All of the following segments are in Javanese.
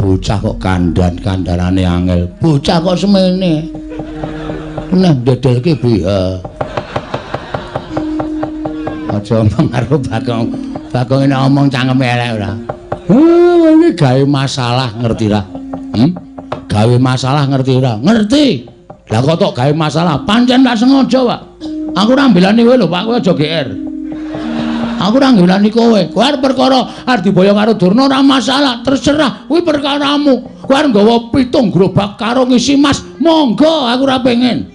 Bocah kok kandhan-kandhanane angel. Bocah kok semene. Nah, dedelke BH. Aja omong karo Bagong. Bagong nek omong cangkeme elek ora. Iki gawe masalah ngerti ra? Gawe masalah ngerti ora? Ngerti. Lah kok tok gawe masalah? Pancen tak sengaja, Pak. Aku ora mbelani kowe lho, Pak. Kowe aja GR. Aku ora ngelani kowe. Kowe arep perkara arep diboyong karo Durna ora masalah, terserah. Kuwi perkaramu. Kowe arep nggawa 7 gerobak karo ngisi mas, monggo, aku ora pengen.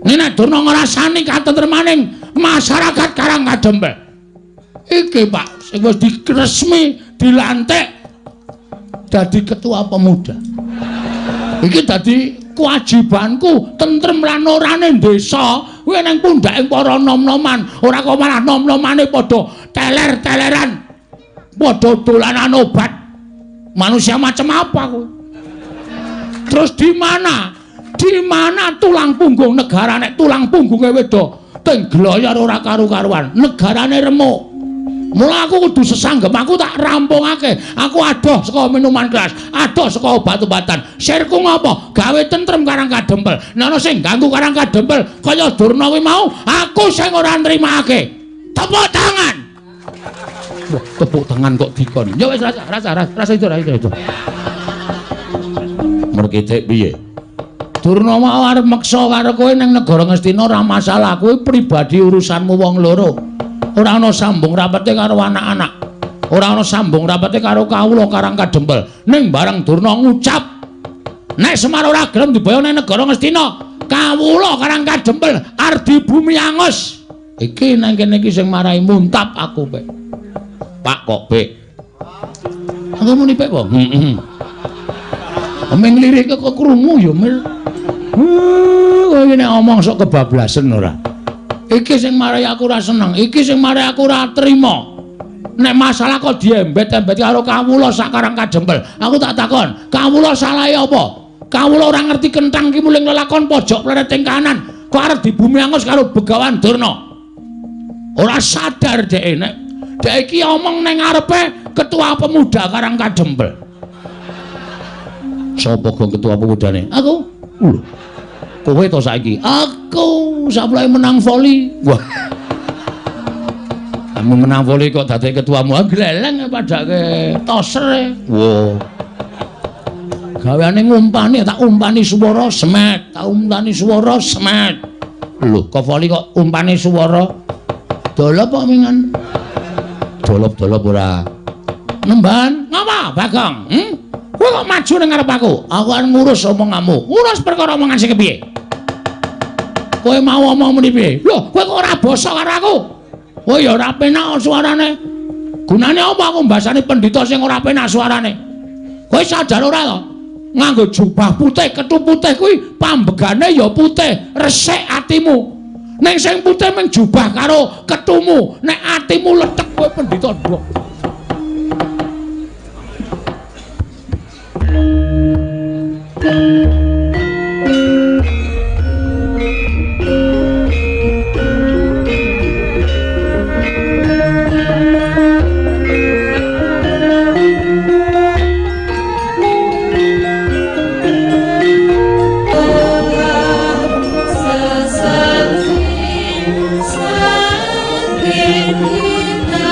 Nek Durna ngrasani katentremaning masyarakat Karang Kadempel. Iki, Pak, sing wis diresmi dilantik dadi ketua pemuda. Iki dadi kewajibanku tentrem lan orane desa kuwi nang pundhake para nom-noman, ora kok malah nom-nomane padha teler-teleran, padha dolanan obat. Manusia macam apa kuwi? Terus di mana? Di mana tulang punggung negara nek tulang punggunge wedo tengloyor ora karu-karuan, negarane remuk. Mula aku kudu sesanggem, aku tak rampungake. Aku adoh saka minuman keras, adoh saka obat-obatan. Sirku ngopo? Gawe tentrem Karang Kadempel. Nek ana sing ganggu Karang Kadempel kaya Durna kuwi mau, aku sing ora nrimake. Tepuk tangan. Wah, tepuk tangan kok dikon. Ya wis rasa rasa rasa itu rasa itu. Merkitik piye? Durna mau arep meksa karo kowe ning negara Ngastina ora masalah, kuwi pribadi urusanmu wong loro. Ora ana sambung rapete karo anak-anak. Ora ana sambung rapete karo kawula Karang Kadempel. Ning bareng Durna ngucap nek Semar ora gelem diboyong ning negara Ngastina, kawula Karang Kadempel arep dibumi angus. Iki nang kene iki sing marai muntap aku, Pek. Pak kok, Pek? Aku muni Pek apa? Heeh. Omeng lirike kok krungu ya, Mil. Kowe nek omong sok kebablasen ora? Iki sing marai aku ora seneng, iki sing marai aku ora trima. Nek masalah kok diembet-embet karo kawula sak Karang Kadempel. Aku tak takon, kawula salahe apa? Kawula ora ngerti kenthang ki muling lelakon pojok plereting kanan. Kok arep dibumi angus karo Begawan Durna. Ora sadar dhek nek dhek iki omong ning ngarepe ketua pemuda Karang Kadempel. Sapa gong ketua pemudane? Aku. Lho. Kowe to saiki? Aku saplake menang voli. Wah. Kamu menang voli kok dadi ketuamu? Gleleng padake toser. Wah. Gaweane ngumpani, tak umpani swara semet, tak umpani swara semet. Lho, kok voli kok umpani swara? Dolop kok mingan? Dolop-dolop ora. Nemban, ngapa, Bagong? Kowe kok maju ning ngarep aku? Aku arep ngurus omonganmu. Ngurus perkara omongan sing kepiye? Kowe mau omong muni piye? Lho, kowe kok ora basa karo aku? Kowe ya ora penak suarane. Gunane apa aku mbasani pendhita sing ora penak suarane? Kowe sadar ora to? Nganggo jubah putih, kethu putih kuwi pambegane ya putih, resik atimu. Ning sing putih mung jubah karo kethumu, nek atimu lethek kowe pendhita ndok. Sakit kita.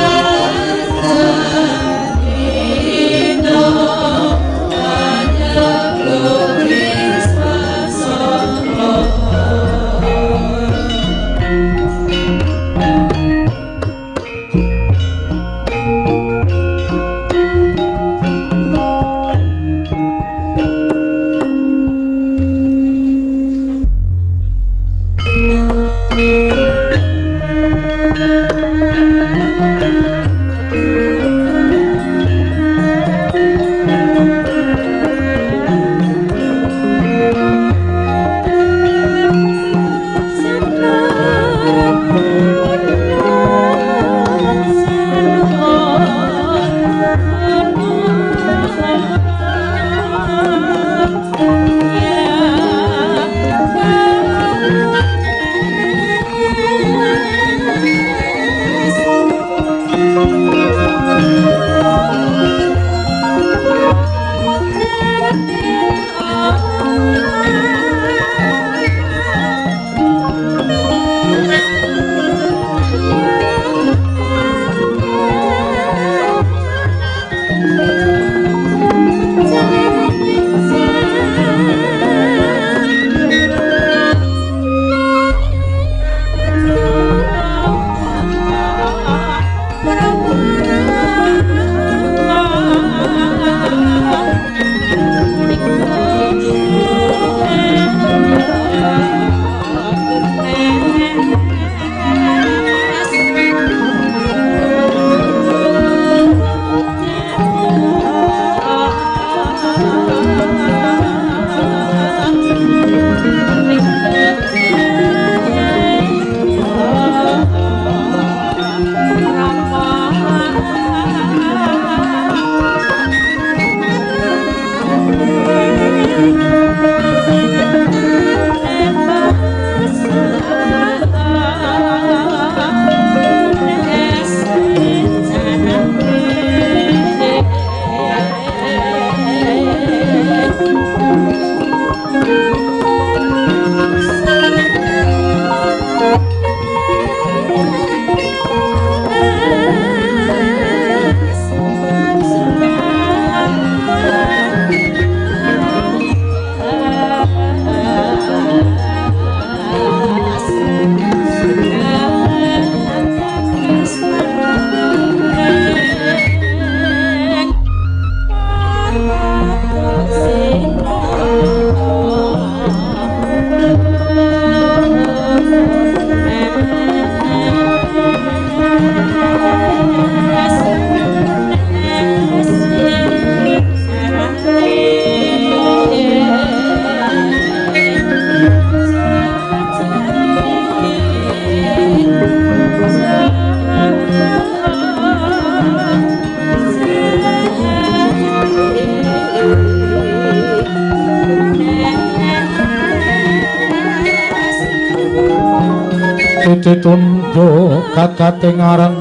Tundha kakate ngarang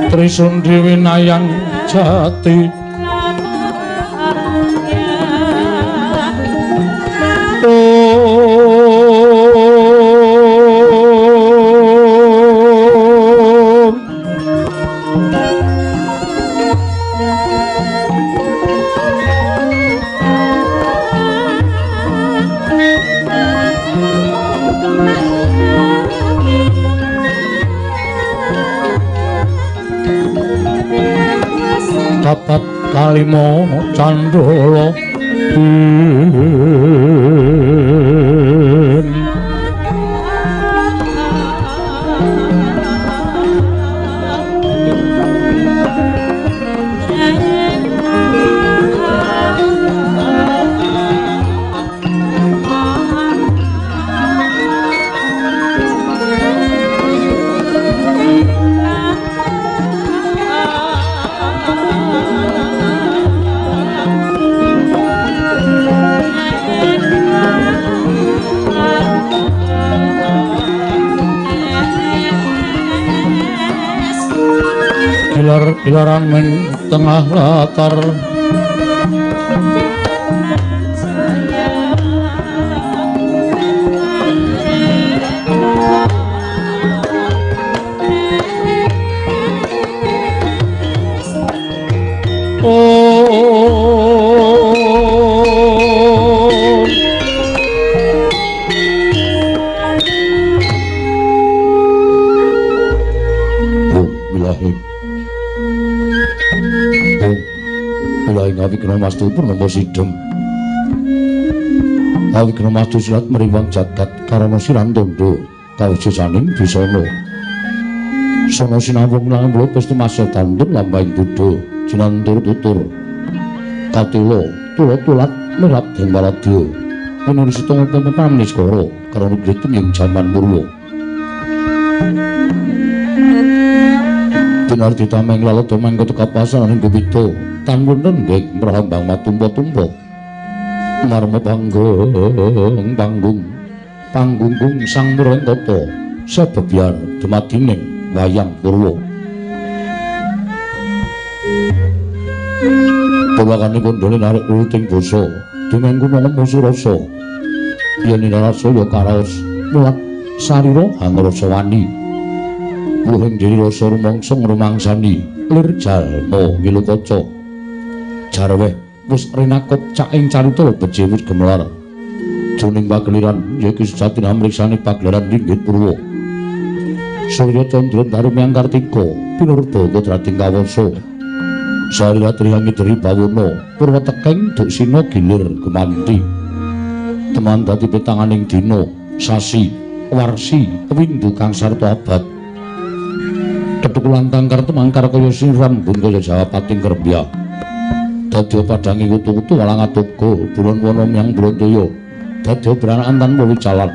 Trisundhi winayang jati. Kapat kalima candala Gilar-gilaran ing tengah latar Awignamastu purnama sidhem. Awignamastu silat meriwang jagat karana sirantundha kawujudaning bisana. Sana sinawung nang mlebes tumasya tandun lambahing buddha jinantur tutur. Katila tula tulat merap den waladya. Menurut situng upama niskara karana gritum ing jaman purwa. Tinardi tameng lalada mangkota kapasan ing gupita. Tan wonten nggih mrahambang matumpa-tumpa marma panggung panggung panggunggung sang murantata sebebyar dumadining wayang purwa. Kewakane kandhane narik luting basa, dumeng kuna musuh rasa. Yen rasa ya karaos mulat sarira hangrasa wani. Luhing diri rasa rumangsa ngrumangsani lir jalma ngilu kaca. Jarweh wis rinakop caking carita beje wis gemelar. Jroning pageliran ya iki sejatine amriksani pagelaran ringgit purwa. Surya Candra Darumyang Kartika pinurba kodrating kawasa. Sarira trihangi deri bawana purwa tekeng duksina gilir gumanti. Teman dadi petanganing dina sasi warsi windu kang sarta abad. Kethukulan tangkar tumangkar kaya sirambun kaya jawapating kerembya. Dadi padangi kutu-kutu walang atoga bulan wana myang Brontoya. Dadi branakan tanpa wicalan.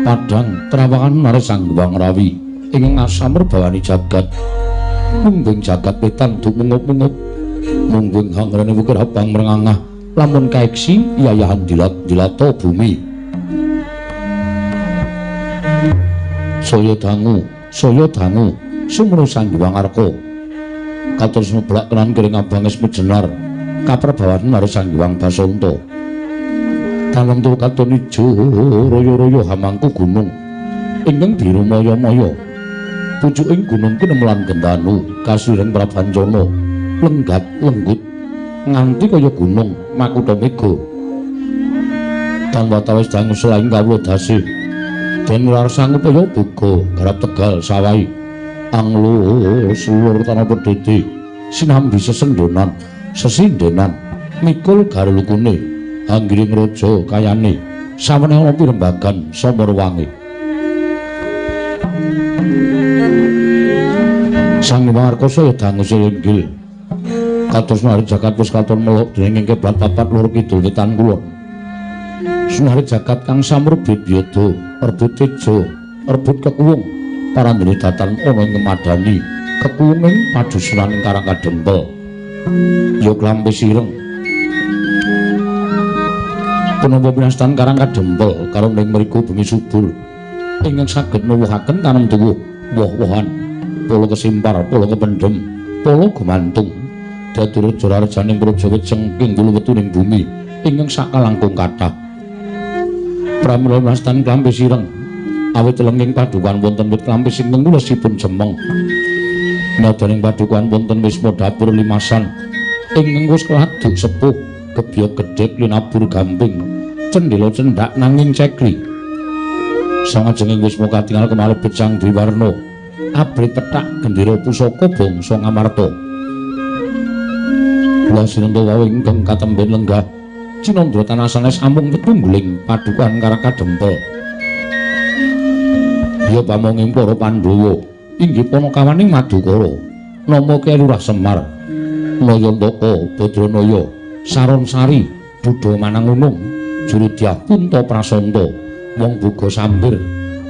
Padang trawangan naris Sang Hyang Rawi ingkang asamur bawani jagat. Mungguing jagat wetan dumungup-mungup. Mungguing hangrene wukir abang mrengangah lamun kaeksi yayahan dilat-dilata bumi. Saya dangu, saya dangu sumru Sang Hyang Arka. Kados mblak kenan kiring abang es mijenar kaprabawan naris Sang Hyang Basanta. Tanem tur katon ijo royo-royo hamangku gunung ingkang biru maya-maya. Pucuking gunung kinemelan gendanu kasiring prabancana lenggat lenggut nganti kaya gunung makutha mega. Tan watawis dangu selaing kawula dasih den larsang upaya buga garap tegal sawahi anglo sulur tanah pedhete sinambi sesendonan sesindenan mikul garulukune anggiring raja kayane saweneh ana pirembagan samarwange. Sang Hyang Arka saya dangu saya inggil kados nari jagat wis katon melok dening kiblat papat loro kidul wetan kulon. Sunari jagat kang samrebit yada rebut teja rebut kekuwung parandene datan ana ing kemadani kekuwunging padusunan ing Karang Kadempel ya klampi sireng punapa pinastan Karang Kadempel karo ning mriku bengi subur ingkang saged nuwuhaken tanem tuwuh woh-wohan polo kesimpar polo kependhem polo gumantung dadi raja rajaning praja wejeng ing wulu wetuning bumi ingkang sakalangkung kathah. Pramila pinastan klampi sireng awit lenging padukan wonten wit klampi sing ngulesipun jemeng. Nadaning padukan wonten wisma dapur limasan ingkang wis keladuk sepuh gebyok gedhek linabur gamping cendhela cendhak nanging cekli. Sangajenging wisma katingal kemalebet Sang Dwiwarna abrit pethak gendera pusaka bangsa Ngamarta. Kula sinenta wau ingkang katemben lenggah cinandra tanah sanes amung tetungguling padukan Karang Kadempel. Ya pamonging para Pandhawa inggih panakawaning Madukara nama Kyai Lurah Semar Nayantaka Badranaya Saron Sari Budha Manangunung Jurudyah Punta Prasanta Wong Buga Sambir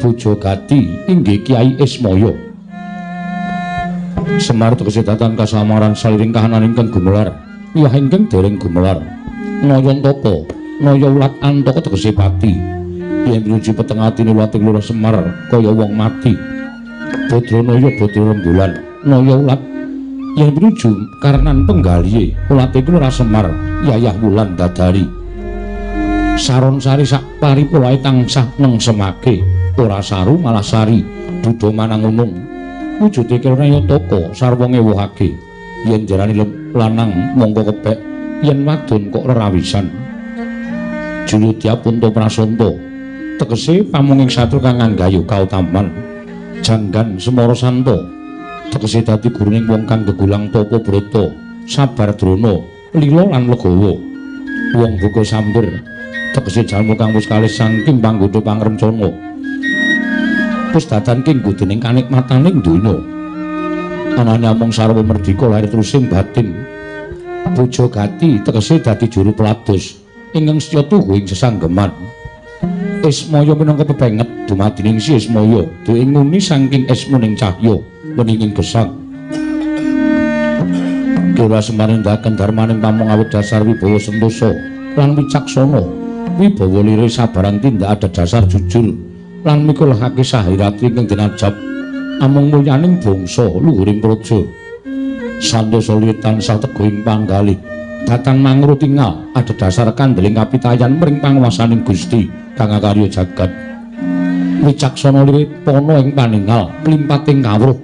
Bojo Gati inggih Kyai Ismaya. Semar tegese datan kasamaran saliring kahanan ingkang gumelar wiyah ingkang dereng gumelar. Nayantaka naya ulat antaka tegese pati yen pinuju peteng atine ulating Lurah Semar kaya wong mati. Badranaya badra rembulan naya ulat yen pinuju karnan penggalihe ulate Lurah Semar yayah wulan dadari. Saron sari sak paripolahe tansah nengsemake ora saru malah sari Budha Manangunung wujude Kirnayataka sarwa ngewuhake yen jarani lanang mongko kebek yen wadon kok rerawisan. Juludya Punta Prasanta tegese pamonging satru kang nggayuh kautaman. Janggan Semara Santa tegese dadi guruning wong kang gegulang tapa brata sabar drona lila lan legawa. Wong buka sambir tegese jalma kang wis kalih saking panggoda pangrencana wis dadan kinggo dening kanikmataning donya. Anane amung sarwa merdika lahir trusing batin. Bojo Gati tegese dadi juru pelados ingkang setya tuhu ing sesanggeman. Ismaya minangka pepenget dumadining si Ismaya duwe nguni saking esmuning cahya weninging gesang. Kula Semar nindakaken darmaning pamong awit dasar wibawa sentosa lan wicaksana wibawa lire sabarang tindak ada dasar jujur lan mikulahake sahiratri ingkang dinajab amung mulyaning bangsa luhuring praja. Santosa tansah teguh ing panggalih. Datan mangru tingal adhedhasar kandeling kapitayan mring panguwasaning Gusti kang akarya jagat. Wicaksana liripana ing paningal mlimpating kawruh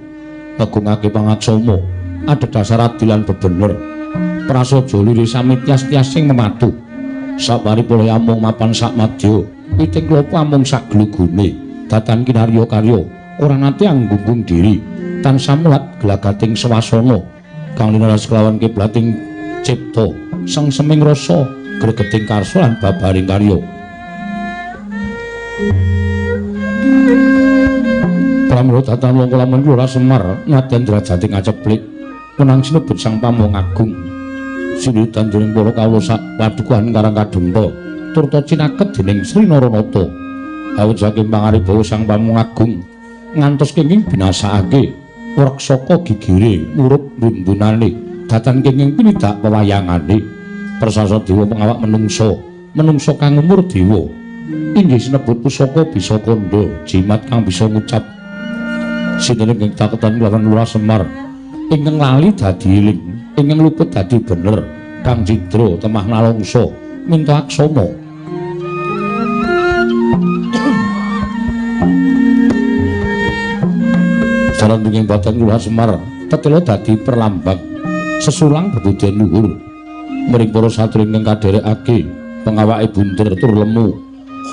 negungake pangaksama adhedhasar adil lan bebener. Prasaja liri sami tias-tias sing mematuh. Saparipun amung mapan sak madya, witing klapa amung sak glugune. Datan kinarya karya ora nate anggunggung diri, tansah mulat glagating swasana kang linaras kelawan kiblating cipta, sengseming rasa, gregeting karsa lan babaring karya. Pramila datan wong kalamun Lurah Semar nadyan derajate ngaceplik menang sinebut Sang Pamong Agung. Sindutan dening para kawula sak padukuhan Karang Kadempel turta cinaket dening Sri Naranata. Awit saking pangaribawa Sang Pamong Agung ngantos kenging binasakake wreksaka gigire murup bundunane datan kenging pinidak pewayangane. Prasasa dewa pengawak menungsa, menungsa kang umur dewa inggih sinebut pusaka bisa kandha jimat kang bisa ngucap. Sinten ingkang caketan lawan Lurah Semar ingkang lali dadi eling, ingkang luput dadi bener, kang cidra temah nalongso minta aksama. Jalan tunging badan Lurah Semar tetela dadi perlambang sesulang bebudyan luhur mring para satri ingkang kadherekake pengawake bunder tur lemu,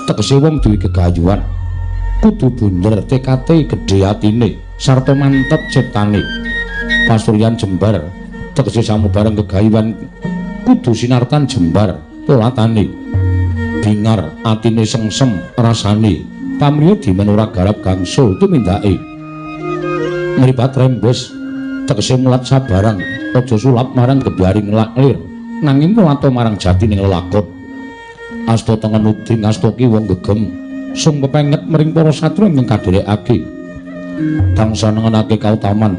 tegese wong duwe gegayuhan kudu bunder tekate gedhe atine sarta mantep ciptane. Pasuryan jembar tegese samubarang gegayuhan kudu sinartan jembar polatane. Bingar atine sengsem rasane pamriya dimen ora garap gangsul tumindake. Mripat rembes tegese mulat sabarang aja sulap marang gebyaring laklir nanging mulata marang jatining lelakon. Asta tengen uding asta kiwa gegem sung pepenget mring para satru ingkang kadherekake. Tansah nengenake kautaman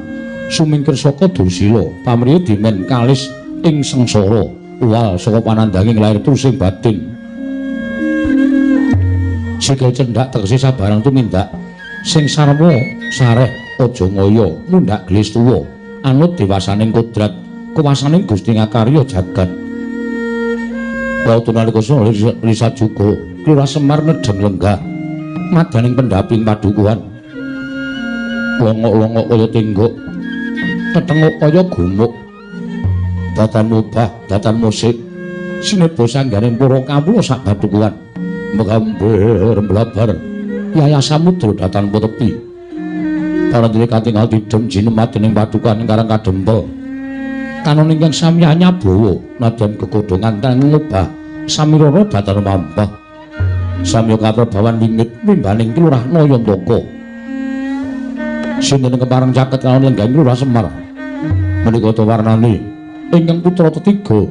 sumingkir saka dursila pamriya dimen kalis ing sengsara uwal saka panandhanging lair trusing batin. Sikil cendhak tegese sabarang tumindak sing sarwa sareh aja ngaya mundhak gelis tuwa anut dewasaning kodrat kuwasaning Gusti ngakarya jagat. Wautu nalika lisa juga Lurah Semar nedheng lenggah madaning pendhaping padukuhan. Longok-longok kaya tenggok, tetenguk kaya gumuk, datan mubah, datan musik, sineba sangganing para kawula sak padukuhan. Megambir mblabar yayah samudra datan tepi. Para dene katingal didhem jinemat dening padukuhan Karang Kadempel. Kanon ingkang sami anyabawa nadyan gegodhongan tan ngubah samirana datan mampah. Samya kaprabawan wingit mimbaning Kelurah Nayantaka. Sinten kepareng caket kalawan lenggahing Lurah Semar menika warnane ingkang putra tetiga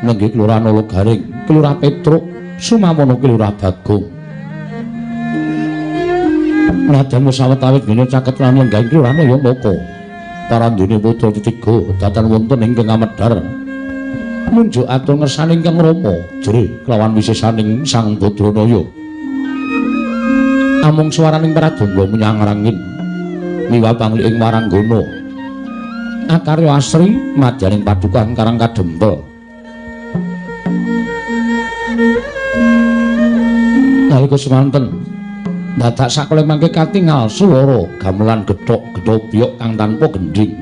nenggih Kelurah Nalagaring, Kelurah Petruk, Sumawana Kelurah Bagong. Nadyan sawetawis dene caket kalawan lenggahing Kelurah Nayantaka, parandene putra tetiga datan wonten ingkang amedhar munjuk atur ngersane ingkang Rama jrih kelawan wisesaning Sang Badranaya. Amung swaraning pradangga menyang rangin miwa pangli ing waranggana akarya asri madyaning padukan Karang Kadempel. Nalika semanten dadak sakeleng mangke katingal swara gamelan gethok gedhobyok kang tanpa gendhing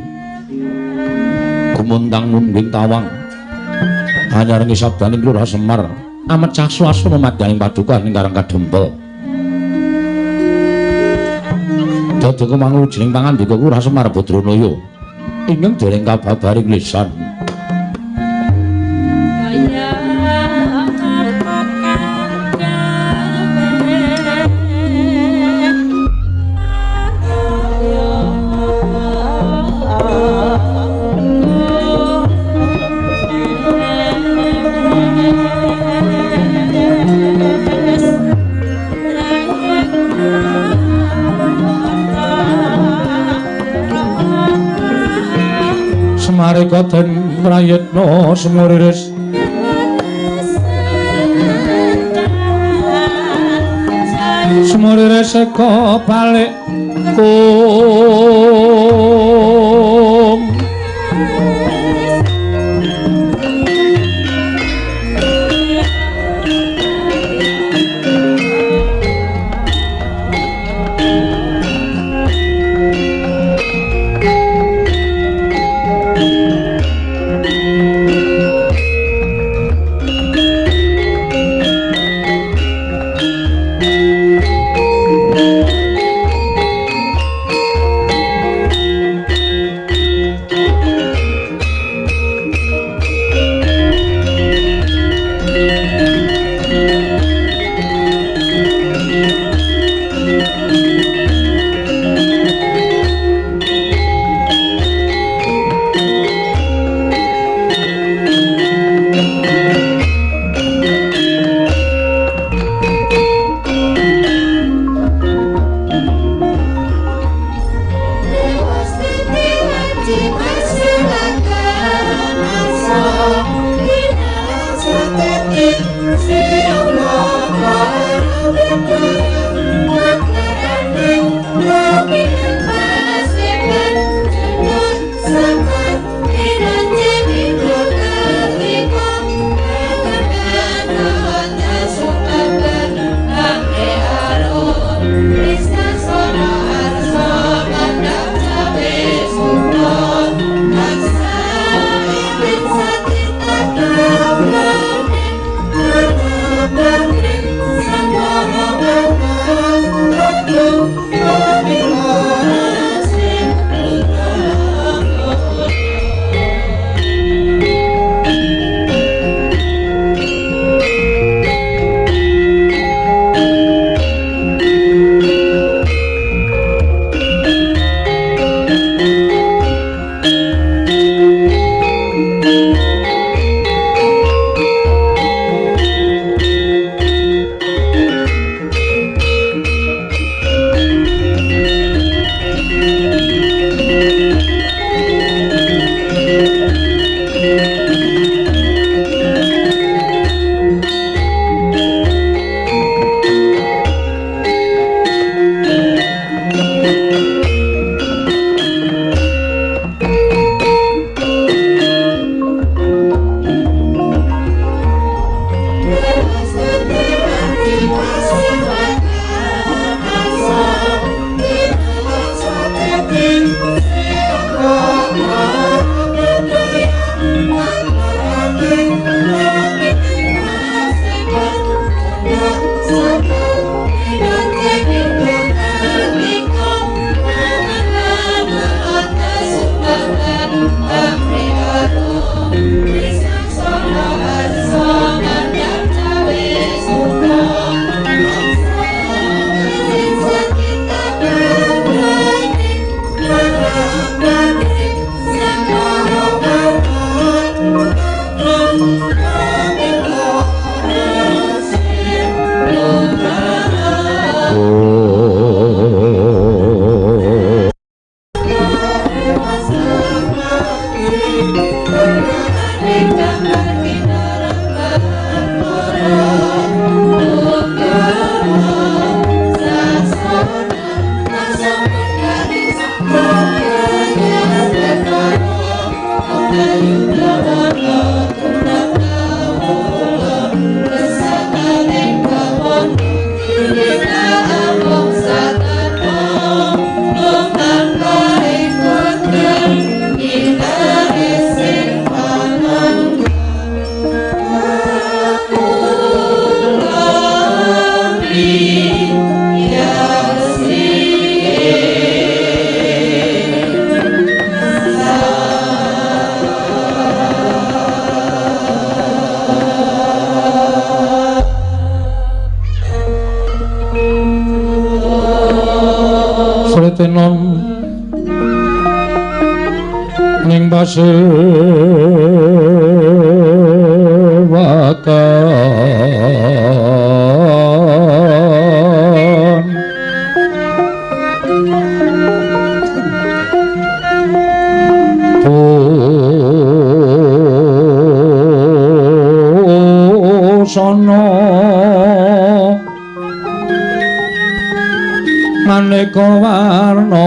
gumuntang nunding tawang anyarengi sabdaning Lurah Semar amecah swasana madyaning padukan ing Karang Kadempel. Dadi kemanglu jeneng pangandika Lurah Semar Badranaya ingkang dereng kababaring lisan. Semarika den prayitna semuriris semuriris eka balik kung. Sretenon ning pasewakan busana maneka warna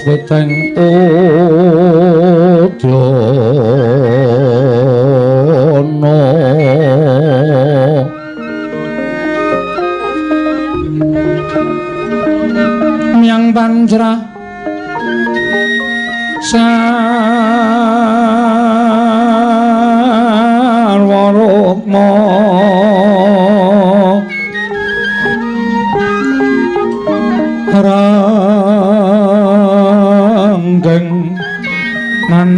Weteng udyana Myang Panjra Sarwa Rukma Ranggeng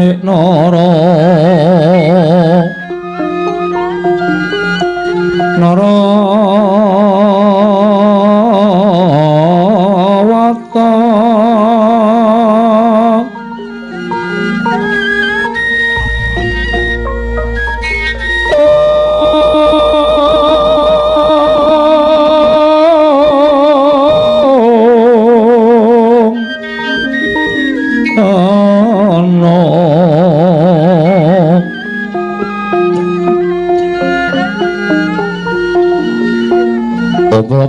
Nek nara Narawata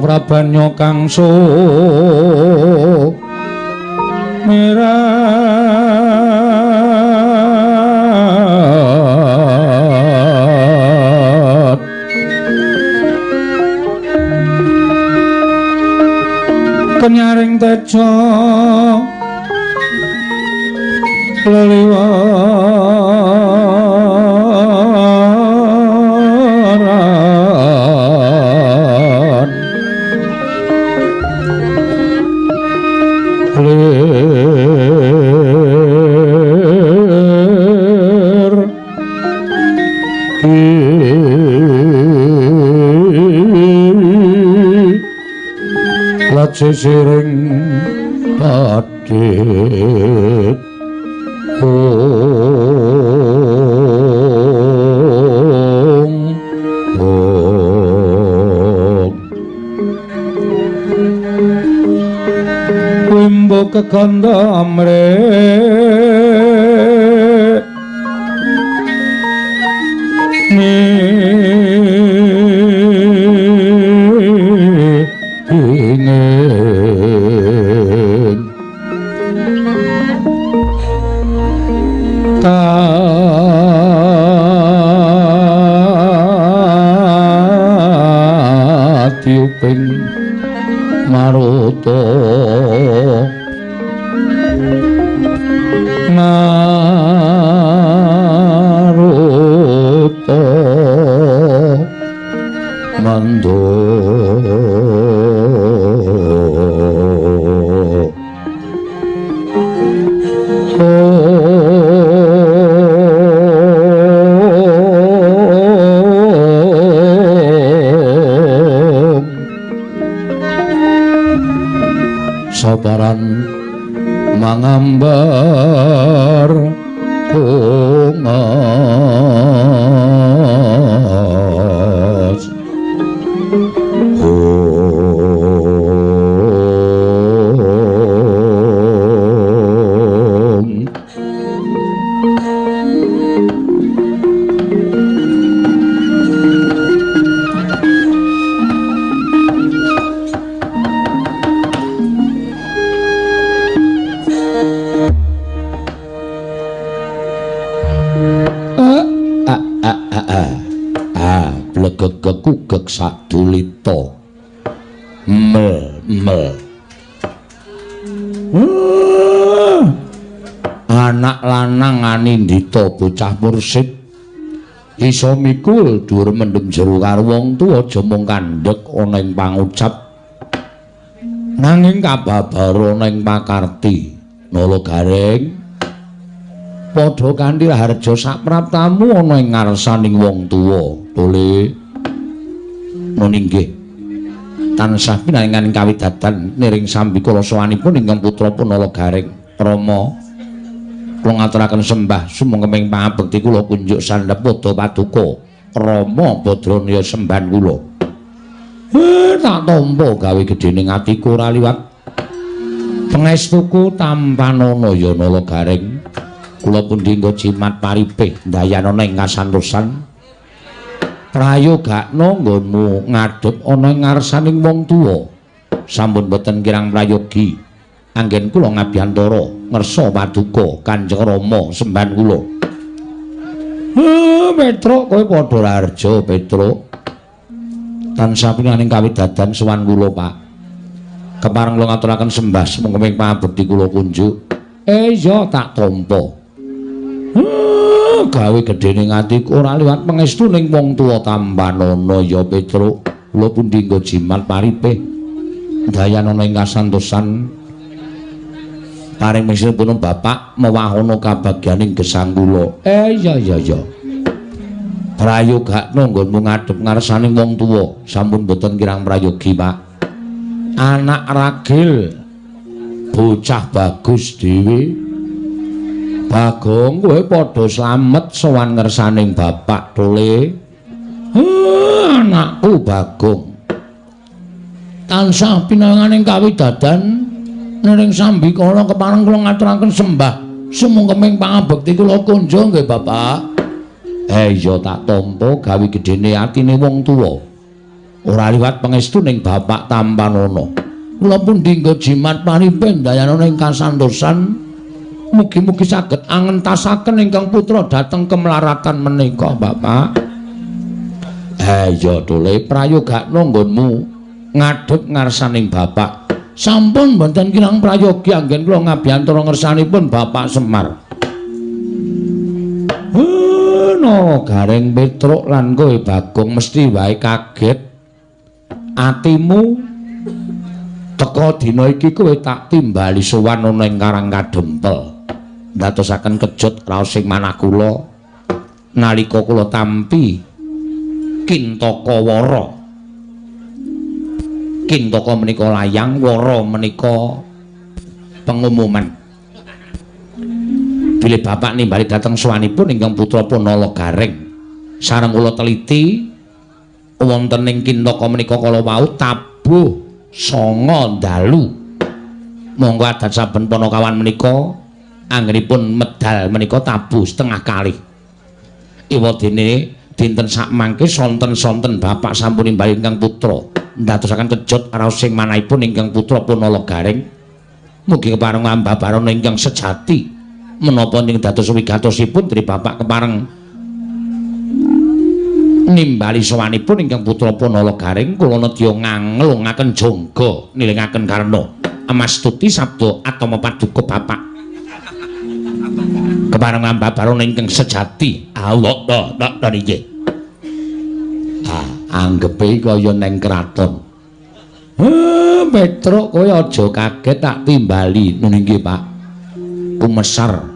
Prabanya kang sumirat kenyaring teja leliwaran lir lacisiring padhit ong ong wimbo kekandha amre ingin tatiuping maruta maruta mando sabaran mangambar bungas om. Blegeg-geg sadulita mel mel anak lanang anindita bocah mursid iso mikul dhuwur mendem jero karo wong tuwa aja mung kandhek ana ing pangucap nanging kababar ana ing pakarti. Nala Gareng padha kanthi raharja sapraptamu ana ing ngarsaning wong tuwa. Tole nun inggih tansah pinaringan kawidadan niring sambikala sowanipun ingkang putra Nala Gareng. Rama kula ngaturaken sembah sumangga pangabekti kula kunjuk sandhep padha paduka Rama Badranaya sembahan kula. Tak tampa gawe gedhening atiku ora liwat pangestuku tampanana ya Nala Gareng. Kula pundi nggo jimat paripih ndayanana ing kasantosan prayogakna nggonmu ngadhep ana ing ngarsaning wong tuwa. Sampun boten kirang prayogi anggen kula ngabiyantara ngersa paduka Kanjeng Rama sembahan kula. Petruk kowe padha raharja Petruk. Tansah pinaning kawidadan sowan kula Pak. Kepareng kula ngaturaken sembah sumangga pangabekti kula kunjuk. Iya tak tampa. Gawe gedhening atiku ora liwat pangestuning wong tuwa tampanana ya Petruk. Kula pundi nggo jimat paripih ndayanana ing kasantosan Paring pun bapak mewahana kabagyaning gesang kula. Iya iya iya. Prayogakno nggonmu ngadhep ngarsaning wong tuwa. Sampun boten kirang prayogi, Pak. Anak ragil bocah bagus dhewe. Bagong kowe padha slamet sowan ngersaning bapak tole. Anakku Bagong. Tansah pinanganing kawidadan niring sambikala kepareng kula ngaturaken sembah sumungkeming pangabekti kula kunjung nggih Bapak. Iya tak tampa gawe gedene atine wong tuwa. Ora liwat pangestu ning bapak tampanana. Kula pundi nggo jimat paripe ndayana ing kasantosan. Mugi-mugi saged angentasaken ingkang putra dhateng kemelaratan menika Bapak. Iya tole prayogakno nggonmu ngadhep ngarsaning bapak. Sampun mboten kirang prayogi anggen kula ngabiyantara ngersanipun Bapak Semar. No Gareng Petruk lan kowe Bagong mesti wae kaget. Atimu teka dina iki kowe tak timbali sowan ana ing Karang Kadempel. Ndadosaken kejut raos ing manah kula nalika kula tampi Kintaka Wara. Kintaka menika layang, wara menika pengumuman. Bilih bapak nimbali dhateng sowanipun ingkang putra Punala Gareng. Sareng kula teliti wonten ing Kintaka menika kala wau tabuh 9 dalu. Monggo adat saben panakawan menika anggenipun medal menika tabuh setengah kalih. Ewadene dinten sakmangke sonten-sonten bapak sampun nimbali ingkang putra. Ndadosaken kejut raos sing manahipun ingkang putra Punala Gareng. Mugi kepareng ambabarana ingkang sejati. Menapa ing dados wigatosipun dene bapak kepareng nimbali sowanipun ingkang putra Punala Gareng kula nedya nganglungaken jangga nilingaken karna amastuti sabda atama paduka bapak kepareng ambabarana ingkang sejati. Allah ta nggih. Anggepe kaya neng kraton. Petruk kowe aja kaget tak timbali. Nggih Pak. Kumesar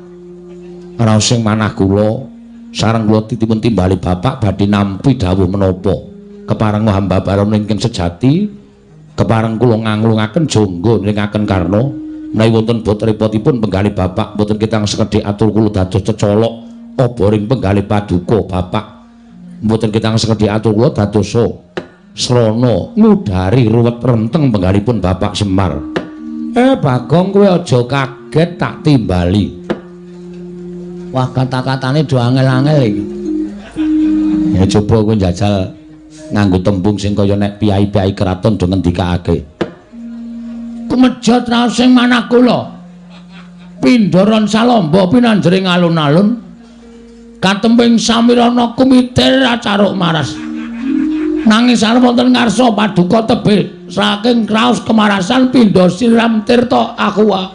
raos sing manah kula sareng kula titipun timbali bapak badhe nampi dawuh menapa. Kepareng hambabarana ingkang sejati kepareng kula nganglungaken jangga nringaken karna menawi wonten bot repotipun penggalih bapak mboten ketang sekedhik atur kula dados cecolok oboring penggalih paduka bapak. Mboten ketang sekedhik atur kula dadosa srana ngudari ruwet renteng penggalipun Bapak Semar. Bagong kowe aja kaget tak timbali. Wah kata-katane do angel-angel iki. Ya coba kowe njajal nganggo tembung sing kaya nek piyai-piyai kraton do ngendikake. Kumejot raos sing manah kula. Pindharan salamba pinanjering alun-alun. Katemping samirana kumitir acaruk maras. Nanging sareng wonten ngarsa paduka tebih saking kraos kemarasan pindha siram tirta aqua.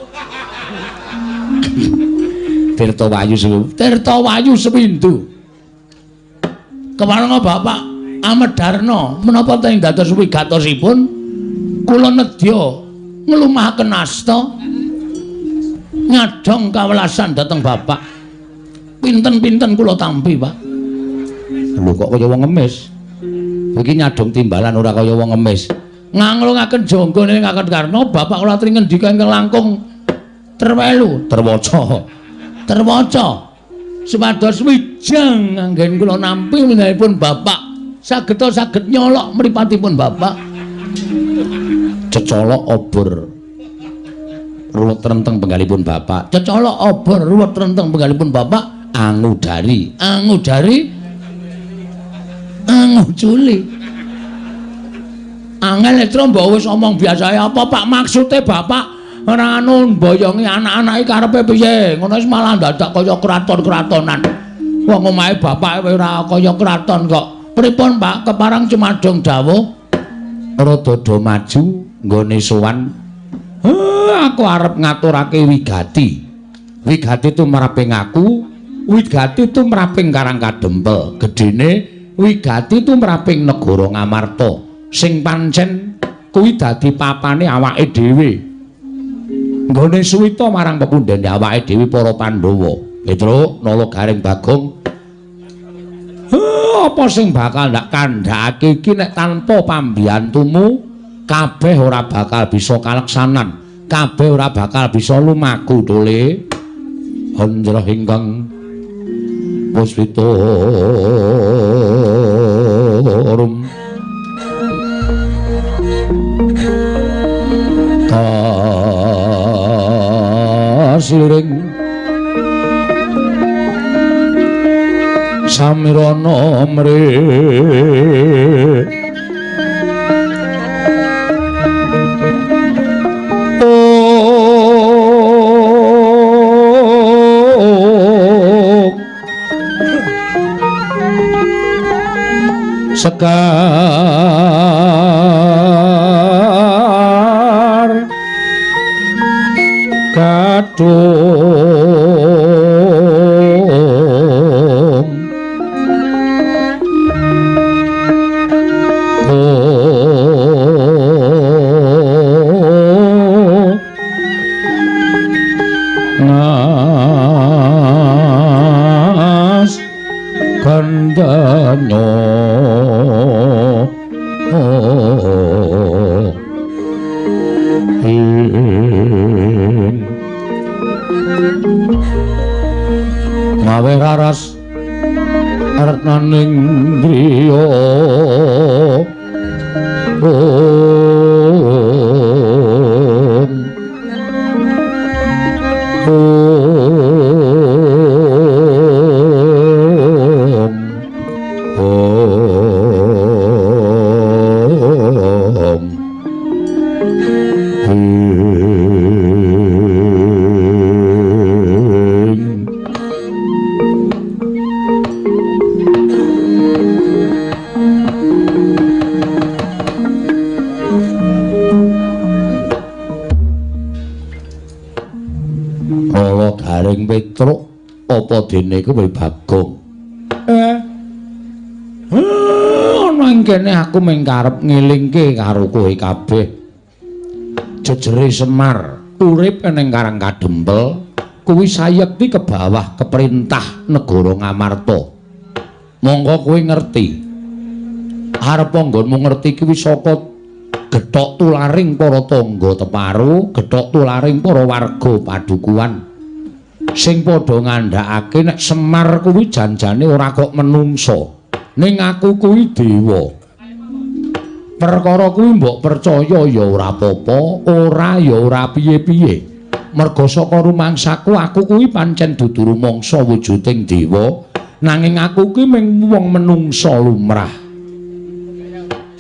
Tirta Wayu Tirta Wayu Sewindu. Keparenga Bapak Amedarna menapa teng dados wigatosipun kula nedya nglumahaken asta nyadhong kawelasan dhateng Bapak. Pinten-pinten kula tampi, Pak. Lho kok kaya wong ngemis. Iki nyadhong timbalan ora kaya wong ngemis. Nganglungaken jangga nilingaken karna bapak kula aturi ngendika ingkang langkung terwelu, terwaca. Terwaca. Supados wijang anggen kula nampi menahipun bapak sageta saged nyolok mripatipun bapak. Cecolok obor ruwet renteng penggalipun bapak. Cecolok obor ruwet renteng penggalipun bapak. Angudari, angudari, anguculi. Angel netra mbok wis omong biasae apa Pak maksude bapak ora anu mboyongi anak-anake karepe piye? Ngono wis malah dadak kaya kraton-kratonan. Wong omahe bapak ora kaya kraton kok. Pripun Pak keparang cumadung dawuh? Rada do maju nggone sowan. Aku arep ngaturake wigati. Wigati tumraping aku, wigati tumraping Karang Kadempel. Gedene wigati tumraping negara Ngamarta sing pancen kuwi dadi papane awake dhewe. Nggone suwita marang pepundhene awake dhewe para Pandhawa. Petruk, Nala Gareng Bagong. Apa sing bakal ndak kandhakake iki nek tanpa pambiyantumu kabeh ora bakal bisa kaleksanan. Kabeh ora bakal bisa lumaku tole. Anjrah ingkang puspita rum kasiring samirana mre sekar kadung nas kandanyo ngawe raras retnaning griya om om om Nala Gareng Petruk apa dene kowe Bagong? Ana ing kene aku mung karep ngelingke karo kowe kabeh. Jejere Semar urip ning Karang Kadempel kuwi sayekti ke bawah keperintah negara Ngamarta. Monggo kowe ngerti. Arep nggonmu ngerti kuwi saka gethok tularing para tangga teparu, gethok tularing para warga padukuhan sing padha ngandhakake nek Semar kuwi janjane ora kok menungsa, ning aku kuwi dewa. Perkara kuwi mbok percaya ya ora apa-apa, ora ya ora piye-piye. Merga saka rumangsaku aku kuwi pancen dudu rumangsa wujuding dewa, nanging aku kuwi mung wong menungsa lumrah.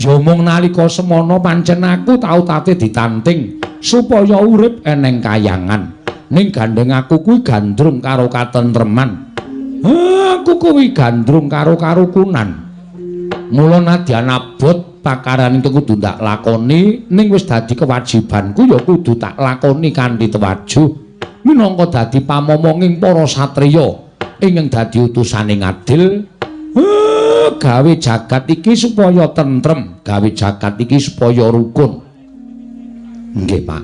Ya mung nalika semana pancen aku tau tate ditanting supaya urip eneng kayangan. Ning gandeng aku kuwi gandrung karo katentreman. Aku kuwi gandrung karo karukunan. Mula nadyan abot pakaran iki kudu tak lakoni, ning wis dadi kewajibanku ya kudu tak lakoni kanthi tewajuh minangka dadi pamomonging para satriya ingkang dadi utusane ngadil. Gawe jagat iki supaya tentrem, gawe jagat iki supaya rukun. Nggih, Pak.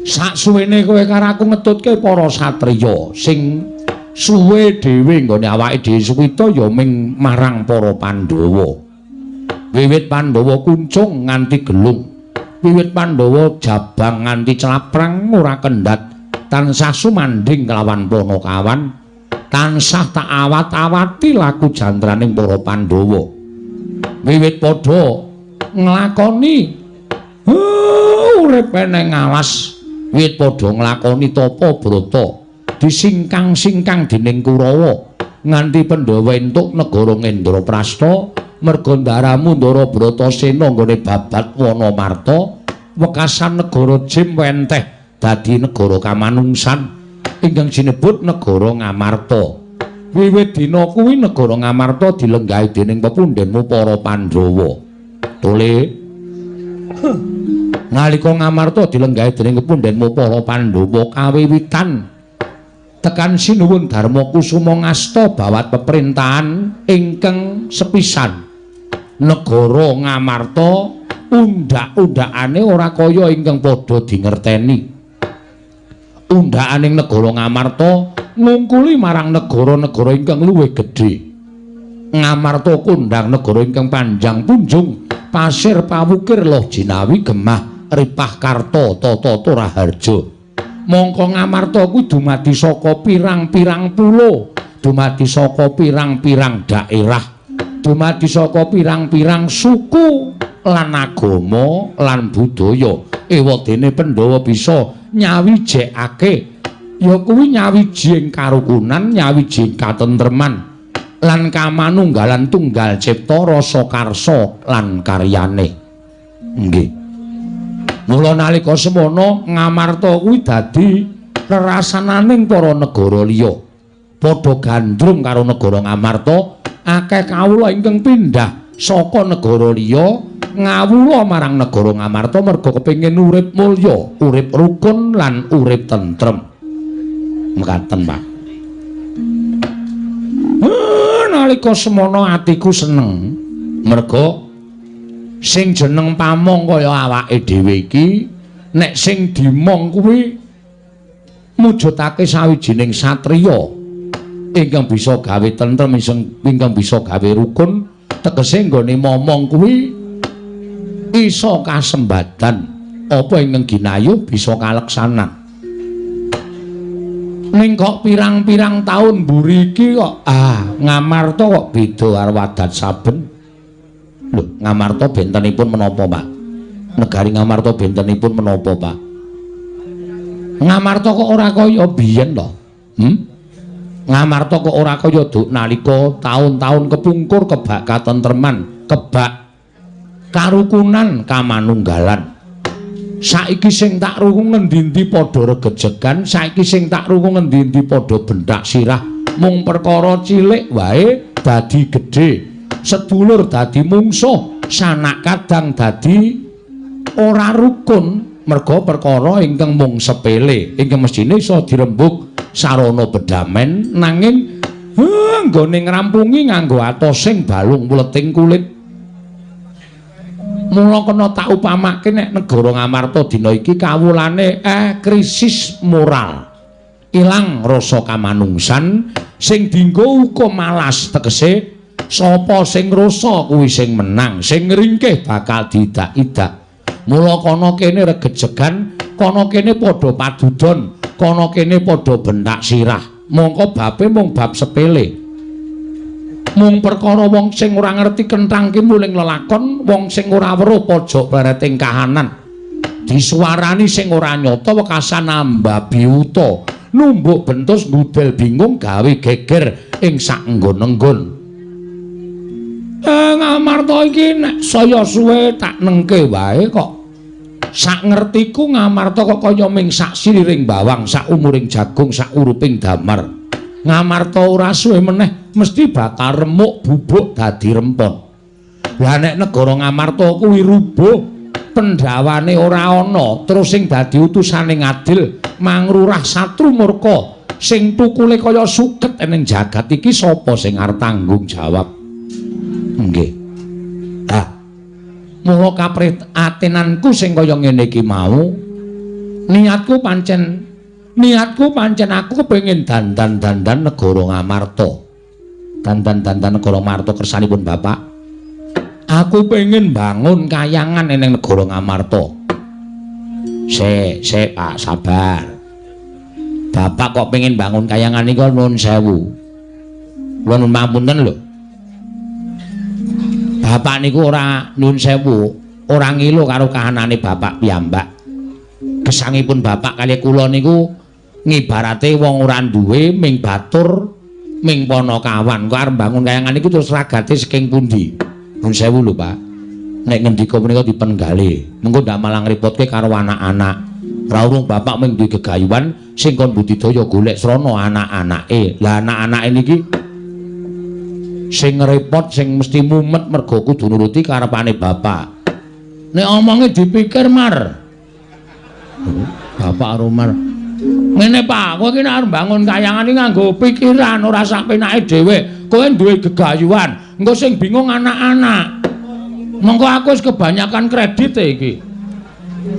Saksuwene kowe karo aku ngetutke para satriya sing suwe dhewe nggone awake dhewe suwita ya ming marang para Pandhawa. Wiwit Pandhawa kuncung nganti gelung, wiwit Pandhawa jabang nganti claprang ora kendhat, tansah sumandhing kelawan Panakawan. Tansah tak awat-awati laku jantraning para Pandhawa. Wiwit padha nglakoni urip eneng alas, wiwit padha nglakoni tapa brata, disingkang-singkang dening Kurawa nganti Pandhawa entuk negara Ngendraprasta, merga ndaramu Ndara Bratasena nggone babat Wanamarta, wekasan negara Jim wenteh dadi negara kamanungsan ingkang sinebut negara Ngamarta. Wiwit dina kuwi negara Ngamarta dilenggahi dening pepundhenmu para Pandhawa. Tole. Nalika Ngamarta dilenggahi dening pepundhenmu para Pandhawa kawiwitan tekan Sinuwun Darma Kusuma ngasta bawat peperintahan ingkang sepisan. Negara Ngamarta Undhak-undhakane ora kaya ingkang padha dingerteni. Undhakaning negara Ngamarta ngungkuli marang negara-negara ingkang luwih gedhe. Ngamarta kondhang negara ingkang panjang punjung, pasir pawukir loh jinawi gemah ripah karta tata raharja. Mongko Ngamarta kuwi dumadi saka pirang-pirang pulo, dumadi saka pirang-pirang daerah, dumadi saka pirang-pirang suku lan agama lan budaya. Ewadene Pandhawa bisa nyawijekake, ya kuwi nyawiji ing karukunan, nyawiji ing katentreman lan kamanunggalan tunggal cipta rasa karsa lan karyane. Nggih. Mula nalika semono Ngamarta kuwi dadi rerasananing para negara liya. Padha gandrung karo negara Ngamarta, akeh kawula ingkang pindah saka negara liya ngawula marang negara Ngamarta merga kepengin urip mulya, urip rukun lan urip tentrem. Mekaten, Pak. Nalika semono atiku seneng merga sing jeneng pamong kaya awake dhewe iki nek sing dimong kuwi mujudake sawijining satriya ingkang bisa gawe tentrem, ingkang bisa gawe rukun, tegese nggone momong kuwi iso kasembadan apa ingkang ginayuh bisa kaleksanan. Ning kok pirang-pirang taun mburi iki kok Ngamarta kok beda karo adat saben. Lho, Ngamarta bentenipun menapa, Pak? Negari Ngamarta bentenipun menapa, Pak? Ngamarta kok ora kaya biyen to? Ngamarta kok ora kaya duk nalika taun-taun kepungkur kebak katentreman, kebak karukunan kamanunggalan. Saiki sing tak rungu ngendi-endi padha regejegan, saiki sing tak rungu ngendi-endi padha benthak sirah, mung perkara cilik wae dadi gedhe, sedulur dadi mungsuh, sanak kadang dadi ora rukun merga perkara ingkang mung sepele, ingkang mesthine iso dirembug sarana bedamen, nanging nggone ngrampungi nganggo atosing balung wleting kulit. Mula kena tak upamake nek negara Ngamarta dina iki kawulane krisis moral. Ilang rasa kamanungsan sing dienggo hukum malas, tegese sapa sing rasa kuwi sing menang, sing ngringkih bakal diidak-idak. Mula kana kene regejegan, kana kene padha padudon, kana kene padha benthak sirah. Mongko babe mung bab sepele. Mung perkara wong sing ora ngerti kenthang ki muling lelakon, wong sing ora weruh pojok bareting kahanan. Disuwarani sing ora nyata wekasan ambabi wuta, numbuk bentus ngudel bingung gawe geger ing sak nggon-nggon. Ngamarta iki nek saya suwe tak nengke wae kok. Sak ngertiku Ngamarta kok kaya ming sak siliring bawang, sak umuring jagung, sak uruping damar. Ngamarta ora suwe meneh mesti bakal remuk bubuk dadi rempon. Lah nek negara Ngamarta kuwi rubuh, pendhawane ora ana, terus sing dadi utusane ngadil mangrurah satru murka sing tukule kaya suket ning jagat iki sapa sing arep tanggung jawab? Nggih. Ah. Mula kaprihatinanku sing kaya ngene iki mau, niatku pancen aku kepengin dandan-dandan negara Ngamarta. Dandan-dandan negara Ngamarta kersanipun Bapak. Aku pengen bangun kayangan ning negara Ngamarta. Sik, sik Pak, sabar. Bapak kok pengen bangun kayangan niku nuwun sewu. Kula nuwun pangapunten lho. Bapak niku ora nuwun sewu, ora ngilu karo kahanane bapak piyambak. Gesangipun bapak kali kula niku ngibarate wong ora duwe ming batur ming panakawan. Kok arep bangun kayangan niku terus ragate saking pundi? Nuwun sewu lho, Pak. Nek ngendika punika dipenggalih, mengko ndak malah ngrepotke karo anak-anak. Ra urung bapak ming duwe gegayuhan sing kon budidaya golek srana anak-anake. Lah anak-anake niki sing repot, sing mesti mumet mergo kudu nuruti karepane bapak. Nek omonge dipikir mar. Bapak karo Mar. Ngene Pak, kowe iki nek arep bangun kayangan iki nganggo pikiran ora sak penake dhewe. Kowe duwe gegayuhan, engko sing bingung anak-anak. Monggo aku wis kebanyakan kredit iki.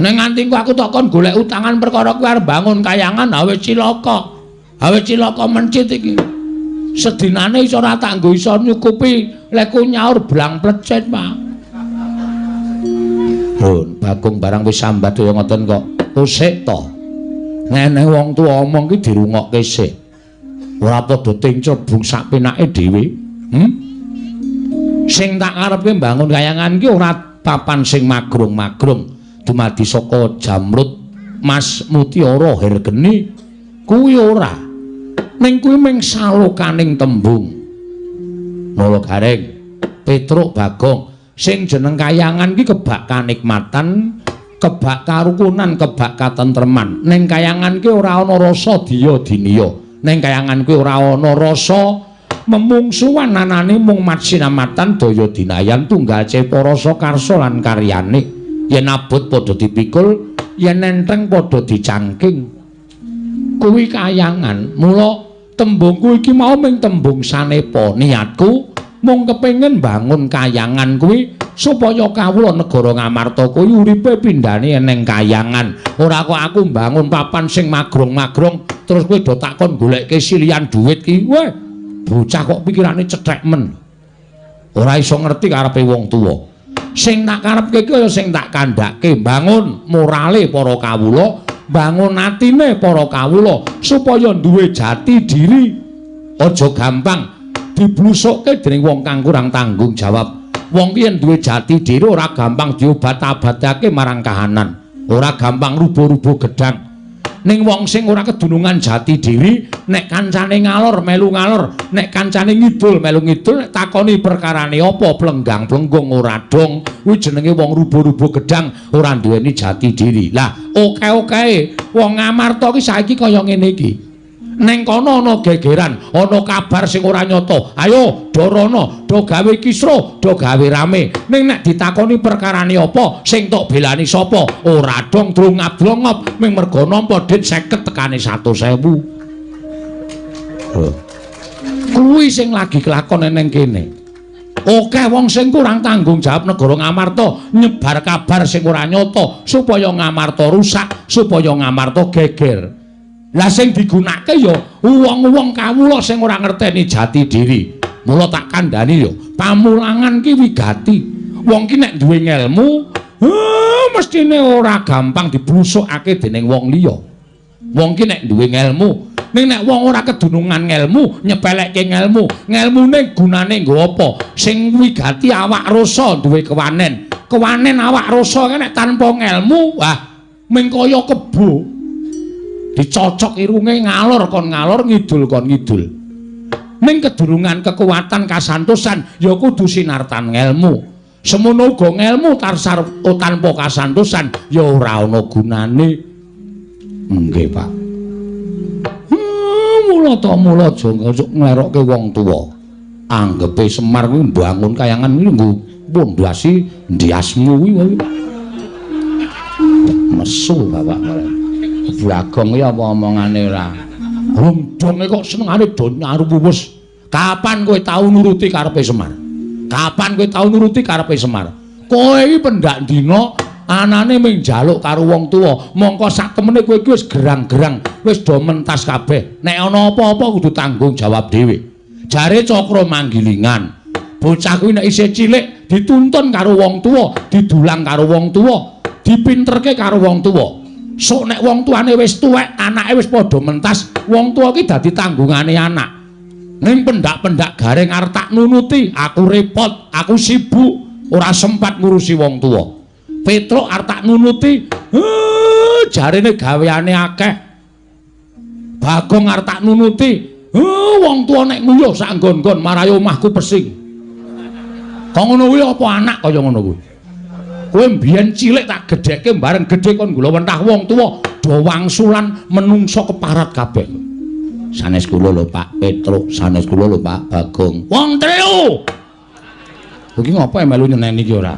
Ning nganti ku aku tok kon golek utangan perkara kuwi arep bangun kayangan awe cilaka. Awe cilaka mencit iki. Sedinane iso ora tak nggo iso nyukupi leku nyaur blang plecet, Pak. Run, Bagong barang wis sambat kaya ngoten kok. Usik to. Nene wong tuwa omong ki dirungokke sik. Ora padha tinclebung sak penake dhewe. Sing tak karepke mbangun kayangan ki ora papan sing magrung-magrung dumadi saka jamrut mas mutiara hergeni kuwi ora. Ning kuwi mung salokaning tembung. Nala Gareng, Petruk, Bagong, sing jeneng kayangan ki kebak kanikmatan, kebak karukunan, kebak katentreman. Ning kayangan ki ora ana rasa diya diniya. Ning kayangan kuwi ora ana rasa memungsuhan, anane mung matsinamatan daya dinayan tunggal cepa rasa karsa lan karyane. Yen abot padha dipikul, yen enteng padha dicangking. Kuwi kayangan. Mula tembungku iki mau mung tembung sanepa. Niatku mung kepengin bangun kayangan kuwi supaya kawula negara Ngamarta kuwi uripe pindhane eneng kayangan. Ora kok aku mbangun papan sing magrong-magrong terus kowe do takon golekke silian duit ki. Weh, bocah kok pikirane cethek men. Ora iso ngerti karepe wong tuwa. Sing tak karepke ki kaya sing tak kandhake, bangun morale para kawula, bangun atine para kawula supaya duwe jati diri. Aja gampang diblusukke dening wong kang kurang tanggung jawab. Wong ki yen duwe jati diri ora gampang diobat-abatake marang kahanan, ora gampang rubuh-rubuh gedang. Ning wong sing ora kedunungan jati diri, nek kancane ngalor melu ngalor, nek kancane ngidul melu ngidul, nek takoni perkarane apa plenggang-plenggung ora dong, kuwi jenenge wong rubuh-rubuh gedang, ora duweni jati diri. Lah, oke-oke wong Ngamarta ki saiki kaya ngene iki. Neng kono ana gegeran, ana kabar sing ora nyata. Ayo dorono, do gawe kisruh, do gawe rame. Ning nek ditakoni perkarane apa, sing tok belani sapa, ora dong drongap-drongop, ming mergo nampa dit 50 tekane 100.000. Kuwi sing lagi kelakon neng kene. Oke wong sing kurang tanggung jawab negara Ngamarta nyebar kabar sing ora nyata supaya Ngamarta rusak, supaya Ngamarta geger. Lah sing digunakake ya wong-wong kawula sing ora ngerteni jati diri. Mula tak kandhani ya, pamulangan ki wigati. Wong ki nek duwe ngelmu, mestine ora gampang diblusukake dening wong liya. Wong ki nek duwe ngelmu, ning nek wong ora kedunungan ngelmu, nyepelekke ngelmu, ngelmune gunane nggo apa? Sing wigati awak rasa duwe kewanen. Kewanen awak rasa ki nek tanpa ngelmu, wah ming kaya kebo. Dicocok irunge ngalor kon ngalor, ngidul kon ngidul. Ning kedurungan kekuatan kasantosan ya kudu sinartan ngelmu. Semono uga ngelmu tarsar tanpa kasantosan ya ora ana gunane. Nggih, Pak. Mula ta mula aja nglerokke wong tuwa. Anggepe Semar kuwi mbangun kayangan kuwi nggo pondasi ndiasmu kuwi. Mesu bapak. Bagong iki apa omongane ora? Wong donge kok senengane do nyaruwus. Kapan kowe tau nuruti karepe Semar? Kapan kowe tau nuruti karepe Semar? Kowe iki pendak dina anane mung njaluk karo wong tuwa, mongko sak temene kowe iki wis gerang-gerang, wis do mentas kabeh. Nek ana apa-apa kudu tanggung jawab dhewe. Jare Cakra Manggilingan, bocah kuwi nek isih cilik dituntun karo wong tuwa, didulang karo wong tuwa, dipinterke karo wong tuwa. Sok nek wong tuane wis tuwek, anake wis padha mentas, wong tuwa ki dadi tanggungane anak. Ning pendak-pendak Gareng arep tak nunuti, aku repot, aku sibuk, ora sempat ngurusi wong tuwa. Petruk arep tak nunuti, jarene gaweane akeh. Bagong arep tak nunuti, wong tuwa nek nguyuh sak nggon-nggon marai omahku pesing. Kok ngono kuwi apa anak kaya ngono kuwi? Kowe mbiyen cilik tak gedhekke bareng gedhe kon gula wentah wong tuwa do wangsulan menungso keparat kabeh. Sanes kula lho Pak Petruk, sanes kula lho Pak Bagong. Wong telu. Iki ngopo melu nyeneni iki ora?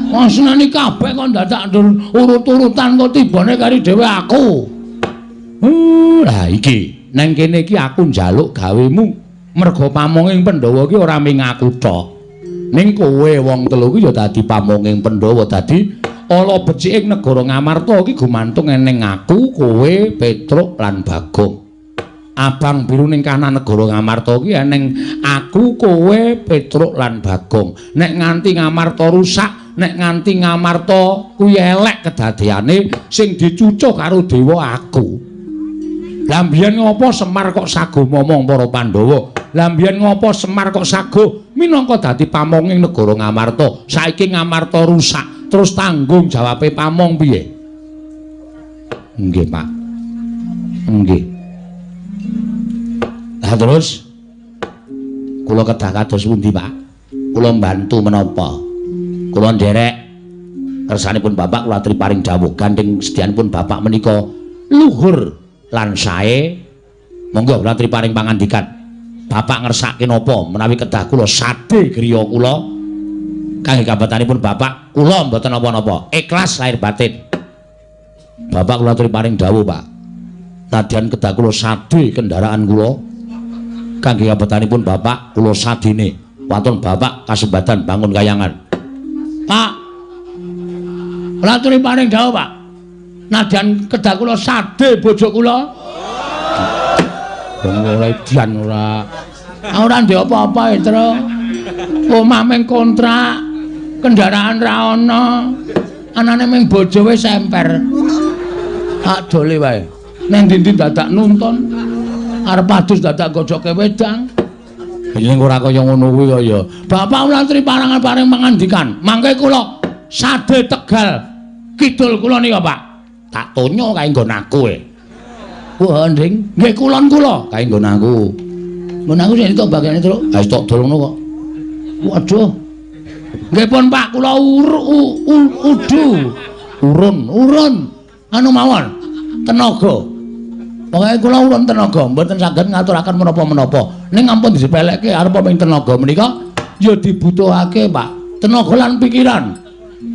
Wong seneni kabeh kok dadak urut-urutan kok tibane kari dhewe aku. Lah iki neng kene iki aku njaluk gawemu. Mergo pamonging Pandhawa iki ora ming aku tok. Ning kowe wong telu kuwi ya dadi pamonging Pandhawa, dadi ala becik ing negara Ngamarta iki gumantung eneng aku, kowe, Petruk lan Bagong. Abang biru ning kanan negara Ngamarta iki eneng aku, kowe, Petruk lan Bagong. Nek nganti Ngamarta rusak, nek nganti Ngamarta kuwi elek kedadeane, sing dicucuh karo dewa aku. Lah mbiyen ngopo Semar kok sago momong para Pandhawa? Lah mbiyen ngopo Semar kok sago minangka dadi pamonging negara Ngamarta? Saiki Ngamarta rusak, terus tanggung jawabe pamong piye? Nggih, Pak. Nggih. Lah terus kula kedah kados pundi, Pak? Kula mbantu menapa? Kula nderek kersanipun Bapak kula aturi paring dawuh gandeng sedyanipun Bapak menika luhur lan sae. Monggo kula aturi paring pangandikan. Bapak ngersake napa menawi kedah kula sade griya kula kangge kabetanipun Bapak kula mboten napa-napa, ikhlas lahir batin. Bapak kula aturi paring dawuh, Pak. Nadyan kedah kula sade kendaraan kula kangge kabetanipun Bapak kula sadene. Waton Bapak kasembadan bangun kayangan. Pak, kula aturi paring dawuh, Pak. Nadyan kedah kula sade bojo kula. Wong ora edian ora. Ora ndek apa-apa, Tru. Omah mung kontrak, kendaraan ra ana. Anane mung bojo wis emper. Tak dole wae. Nang ndi-ndi dadak nuntun. Arep adus dadak gojoke wedang. Yen ora kaya ngono kuwi kaya. Bapak kula aturi parangan paring pangandikan. Mangke kula sade Tegal kidul kula nika, Pak. Tak tonyo kae nggon aku e. Wah, Nding, nggih kulon kula kae nggon aku. Nggon aku sing tok bagiane, Truk. Ha wis tok dol ngono kok. Waduh. Nggih pun, Pak, kula udu. Urun, urun. Anu mawon. Tenaga. Pokoke kula urun tenaga, mboten saged ngaturaken menapa-menapa. Ning ampun disepelekke arep ming tenaga menika ya dibutuhake, Pak. Tenaga lan pikiran.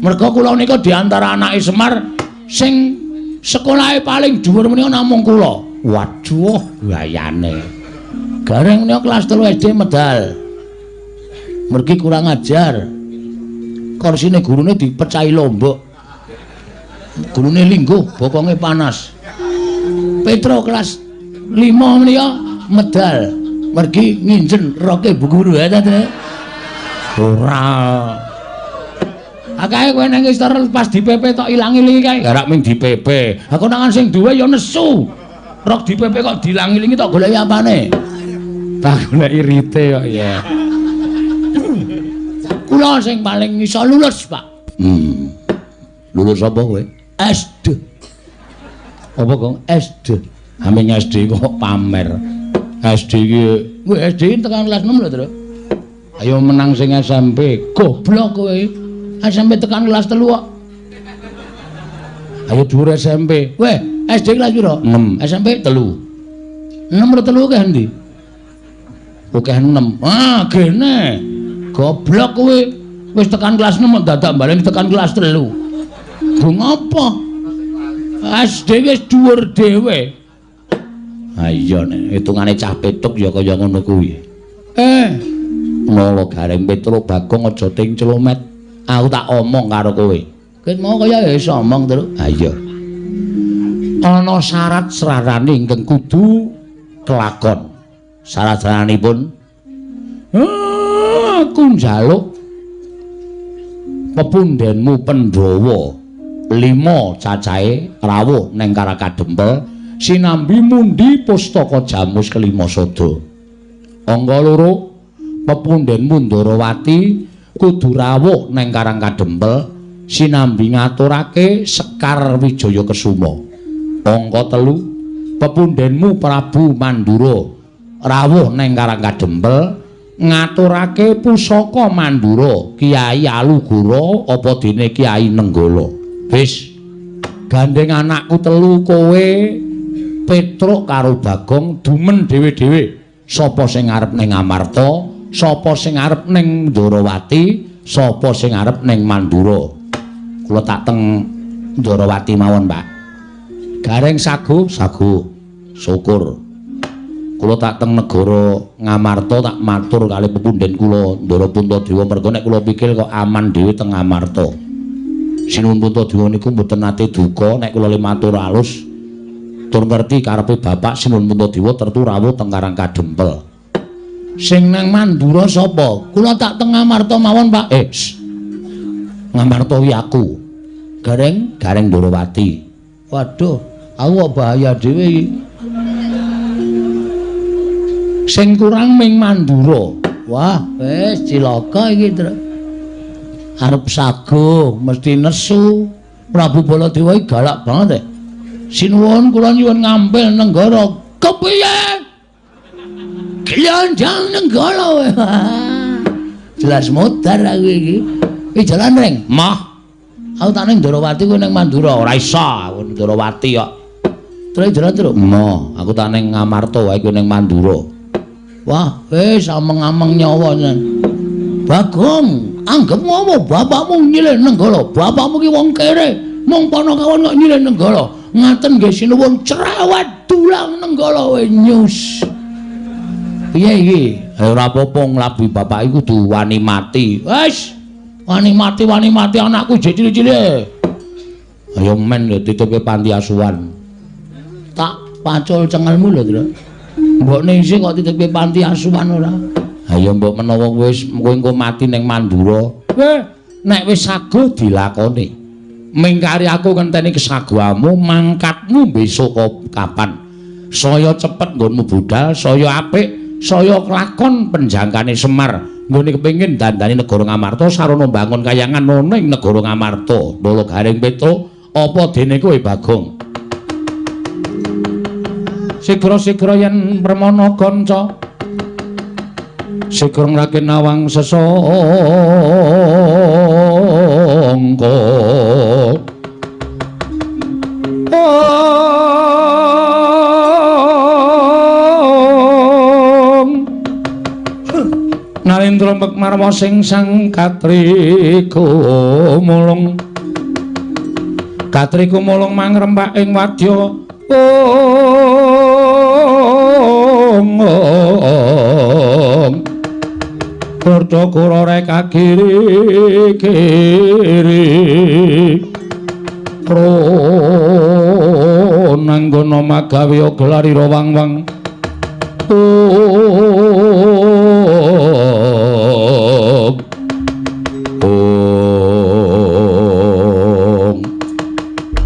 Merga kula nika di antara anake Semar sing sekolahe paling dhuwur menika namung kula. Waduh, gayane. Gareng menika kelas 3 SD medal. Mergi kurang ajar. Korsine gurune dipecahi lombok. Gurune lingguh, bokonge panas. Petro kelas 5 menika medal. Mergi nginjen roke bu guru ya ta. Ora. Akae kowe nang istor pas di PP tok ilang-ilingi kae. Garak ming di PP. Aku nangan sing duwe ya nesu. Rok di PP kok diilang-ilingi tok goleki apane? Tak goleki rite kok ya. Kula sing paling iso lulus, Pak. Lulus apa kowe? SD. Apa kok SD? Aming SD kok pamer. SD iki, kowe SD tekan kelas 6 lho, Tru. Ayo menang sing SMP. Goblok kowe. SMP tekan kelas 3 kok. Ayo dhuwur SMP. Weh, SD kelas piro? 6. SMP 3. 6 ro 3 akeh endi? Akeh 6. Ah, gene. Goblok kowe. Wis tekan kelas 6 dadak baleni tekan kelas 3. Go ngopo? SD wis dhuwur dhewe. Ha iya nek hitungane cah petuk ya kaya ngono kuwi. Nala Gareng Petruk Bagong aja ting clomet. Aku tak omong karo kowe. Ket mau kaya iso omong, Truk. Ha iya. Ana syarat srarane ingkang kudu kelakon. Syarat-syaranipun aku njaluk pepundhenmu Pandhawa 5 cacahe rawuh neng Karakadempel sinambi mundi pustaka Jamus kelima sada. Angka 2 pepundhenmu Ndarawati kudu rawuh neng Karangkadempel sinambi ngaturake Sekar Wijaya Kesuma. Angka 3 pepundhenmu Prabu Mandura rawuh neng Karangkadempel ngaturake pusaka Mandura Kiai Alugoro apa dene Kiai Nenggala. Wis gandeng anakku telu kowe Petruk karo Bagong dumen dhewe-dhewe. Sapa sing arep ning Amarta, sapa sing arep ning Ndarawati, sapa sing arep ning Mandura. Kula tak teng Ndarawati mawon, Pak. Gareng sagu, sagu. Syukur. Kula tak teng negara Ngamarta tak matur kali pepunden kula Ndara Puntadewa merga nek kula pikir kok aman dhewe teng Ngamarta. Sinuwun Puntadewa niku mboten nate duka nek kula le matur alus tur ngerti karepe bapak Sinuwun Puntadewa tertu rawuh teng Karang Kadempel. Sing nang Mandura sapa? Kula tak teng Ngamarta mawon, Pak. Ngamarta wi aku. Gareng, Gareng Ndorowati. Waduh, aku kok bahaya dhewe iki. Sing kurang ming Mandura. Wah, wis cilaka iki, Tru. Arep sago mesti nesu. Prabu Baladewa iki galak banget. Sinuwun kula nyuwun ngampil nenggara. Kepiye? Glondong nenggara. Jelas modar aku iki. Iki jalan ring. Mah. Aku tak ning Ndorowati kowe ning Mandura. Ora iso, aku Ndorowati kok. Terus jalan terus. Mah, aku tak ning Ngamarta wae kowe ning Mandura. Wah, wis ameng-ameng nyawa tenan. Bagong, anggep ngopo bapakmu nyilih nenggala? Bapakmu ki wong kere, mung panakawan kok nyilih nenggala. Ngaten nggih sinuwun cerewet dulang nenggala we nyus. Piye iki? Ora apa-apa nglabi bapak iku kudu wani mati. Wis, wani mati anakku jek cilik-cilik. Ayo men lho titipke panti asuhan. Tak pacul cengelmu lho, Tru. Mbokne isih kok titipke panti asuhan ora? Ha ya mbok menawa wis kowe engko mati ning Mandura. Weh, nek wis sago dilakoni. Mingkari aku ngenteni kesagoamu, mangkatmu besok kapan? Saya cepet nggonmu budal, saya apik, saya kelakon penjangkane Semar. Nggone kepengin dandani negara Ngamarta sarana mbangun kayangan ana ing negara Ngamarta. Nala Gareng Petruk, apa dene kowe Bagong? Sigra-sigra yen permana kanca sigra ngrakin nawang sesangka. Narendra Marwa sing sang katriku mulung katriku mulung mangrempak ing wadya. Kurta kura reka kiri kiri kronanggono magawe gelarira wang-wang.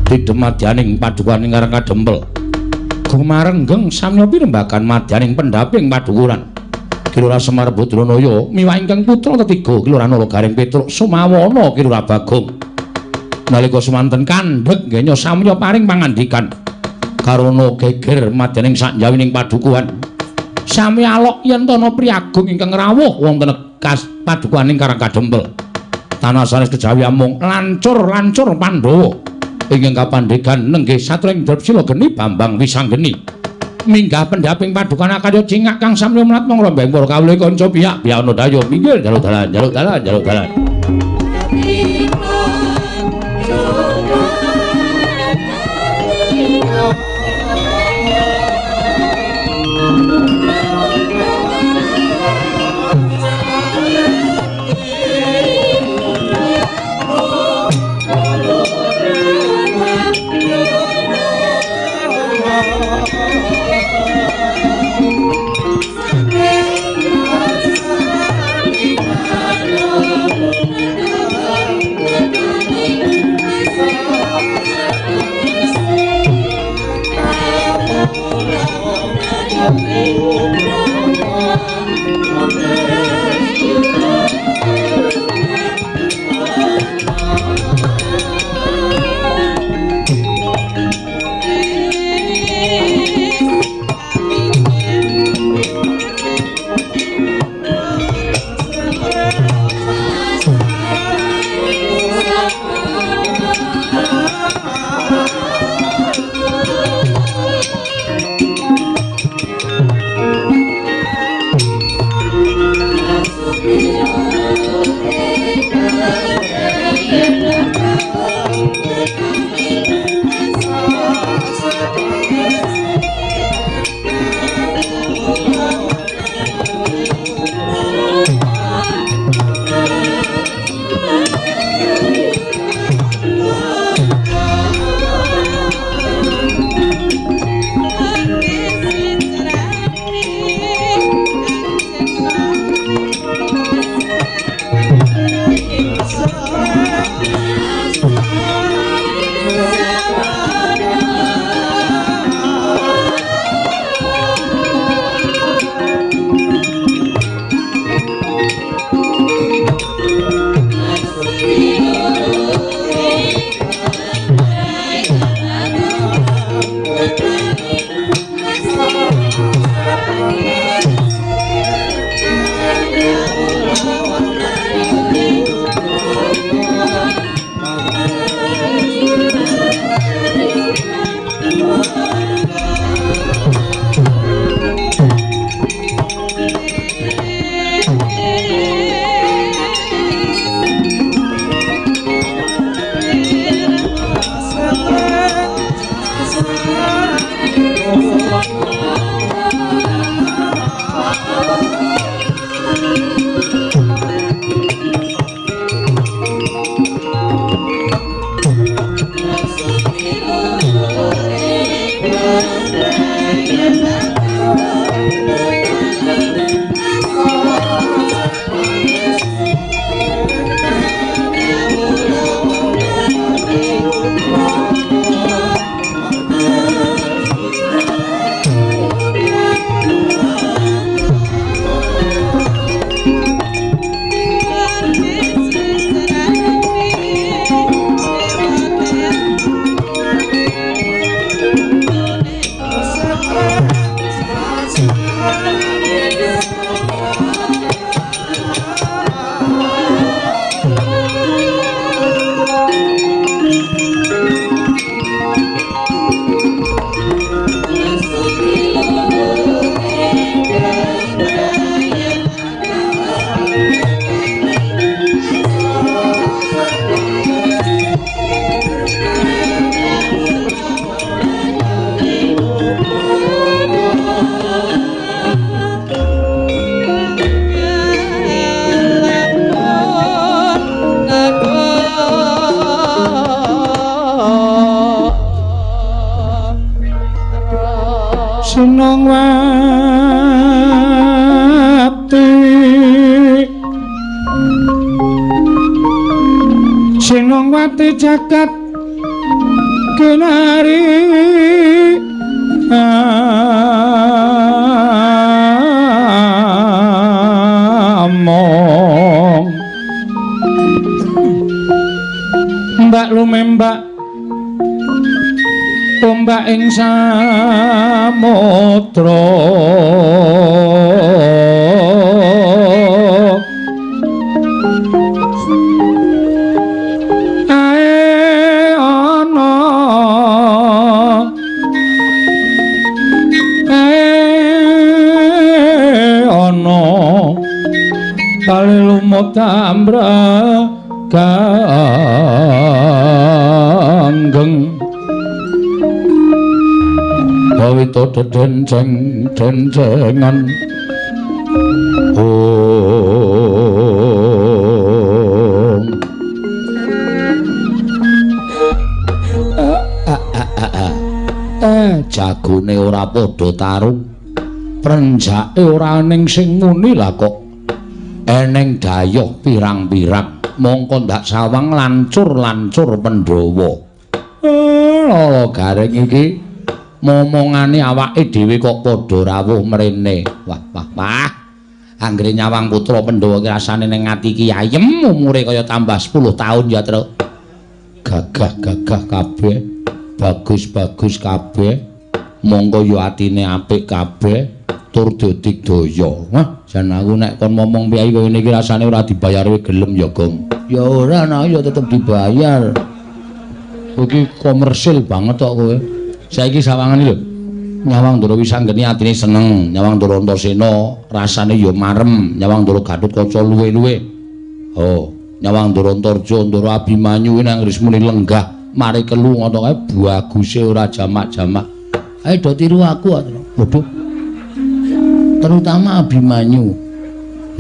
Tidhem madyaning padukuhan ing Karang Kadempel gumarenggeng samya pirembagan madyaning pendhaping padukuran Ki Lurah Semar Badranaya miwah ingkang putra ketiga Ki Lurah Nala Gareng Petruk Sumawana Ki Lurah Bagong nalika semanten kandhek genya samya paring pangandikan karana geger madyaning sakjawining padukuhan sami alok yen tana priagung ingkang rawuh wonten padukuhan ing Karang Kadempel tanah sanes kejawi amung lancur-lancur Pandhawa ingkang kapandhegan nenggih satring Drepsila Geni Bambang Wisanggeni minggah pendhaping padukan akarya cingak kang samya mlat mong rombeng para kawula kanca piyak piyak ana dayo minggir jaluk dalan jaluk dalan jaluk dalan. Sinongwati jagat kinari among mbak lumembak ombak ing samudra. Ae ana, ae ana kali lumut tambra ganggeng kawita dedenceng dencengan. Om. Jagone ora padha tarung, prenjake ora ning sing muni lah kok eneng dayoh pirang-pirang mongko ndak sawang lancur-lancur Pandhawa. Lala garing iki momongane awake dhewe kok padha rawuh mrene. Wah wah wah. Anggere nyawang putra Pandhawa ki rasane ning ati ki ayem, umure kaya tambah 10 taun ya, Truk. Gagah-gagah kabeh, bagus-bagus kabeh, mongko ya atine apik kabeh, tur digdaya. Wah, jan aku nek kon momong piye kaya ngene iki rasane ora dibayar kowe gelem ya, Gong. Ya ora, nah ya tetep dibayar. Kowe iki komersil banget kok kowe. Saiki sawangane lho. Nyawang Ndara Wisanggeni atine seneng, nyawang Ndara Antasena rasane ya marem, nyawang Ndara Gatotkaca luwe-luwe. Oh, nyawang Ndara Antarja, Ndara Abimanyu nang rismune lenggah, mari kelu ngono kae baguse ora jamak-jamak. Ayo do tiru aku, bodoh. Terutama Abimanyu.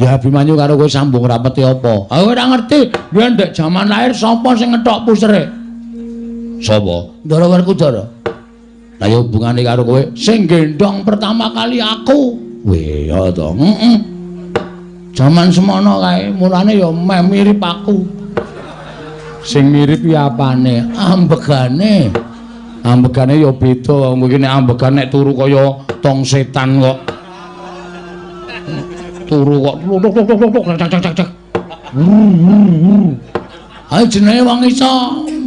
Ya Abimanyu karo kowe sambung rapete apa? Aku ora ngerti. Biyen ndek jaman lahir sapa sing ngetok pusere? Sapa? Ndara Werkudara. Lah ya hubungane karo kowe sing gendhong pertama kali aku. Weh ya to. Heeh. Jaman semono kae mulane ya meh mirip aku. Sing mirip ya apane? Ambegane. Ambegane ya beda. Wong iki nek ambegan nek turu kaya tong setan kok. Turu kok tuk tuk tuk tuk cak cak cak cak. Ayo jenenge wong iso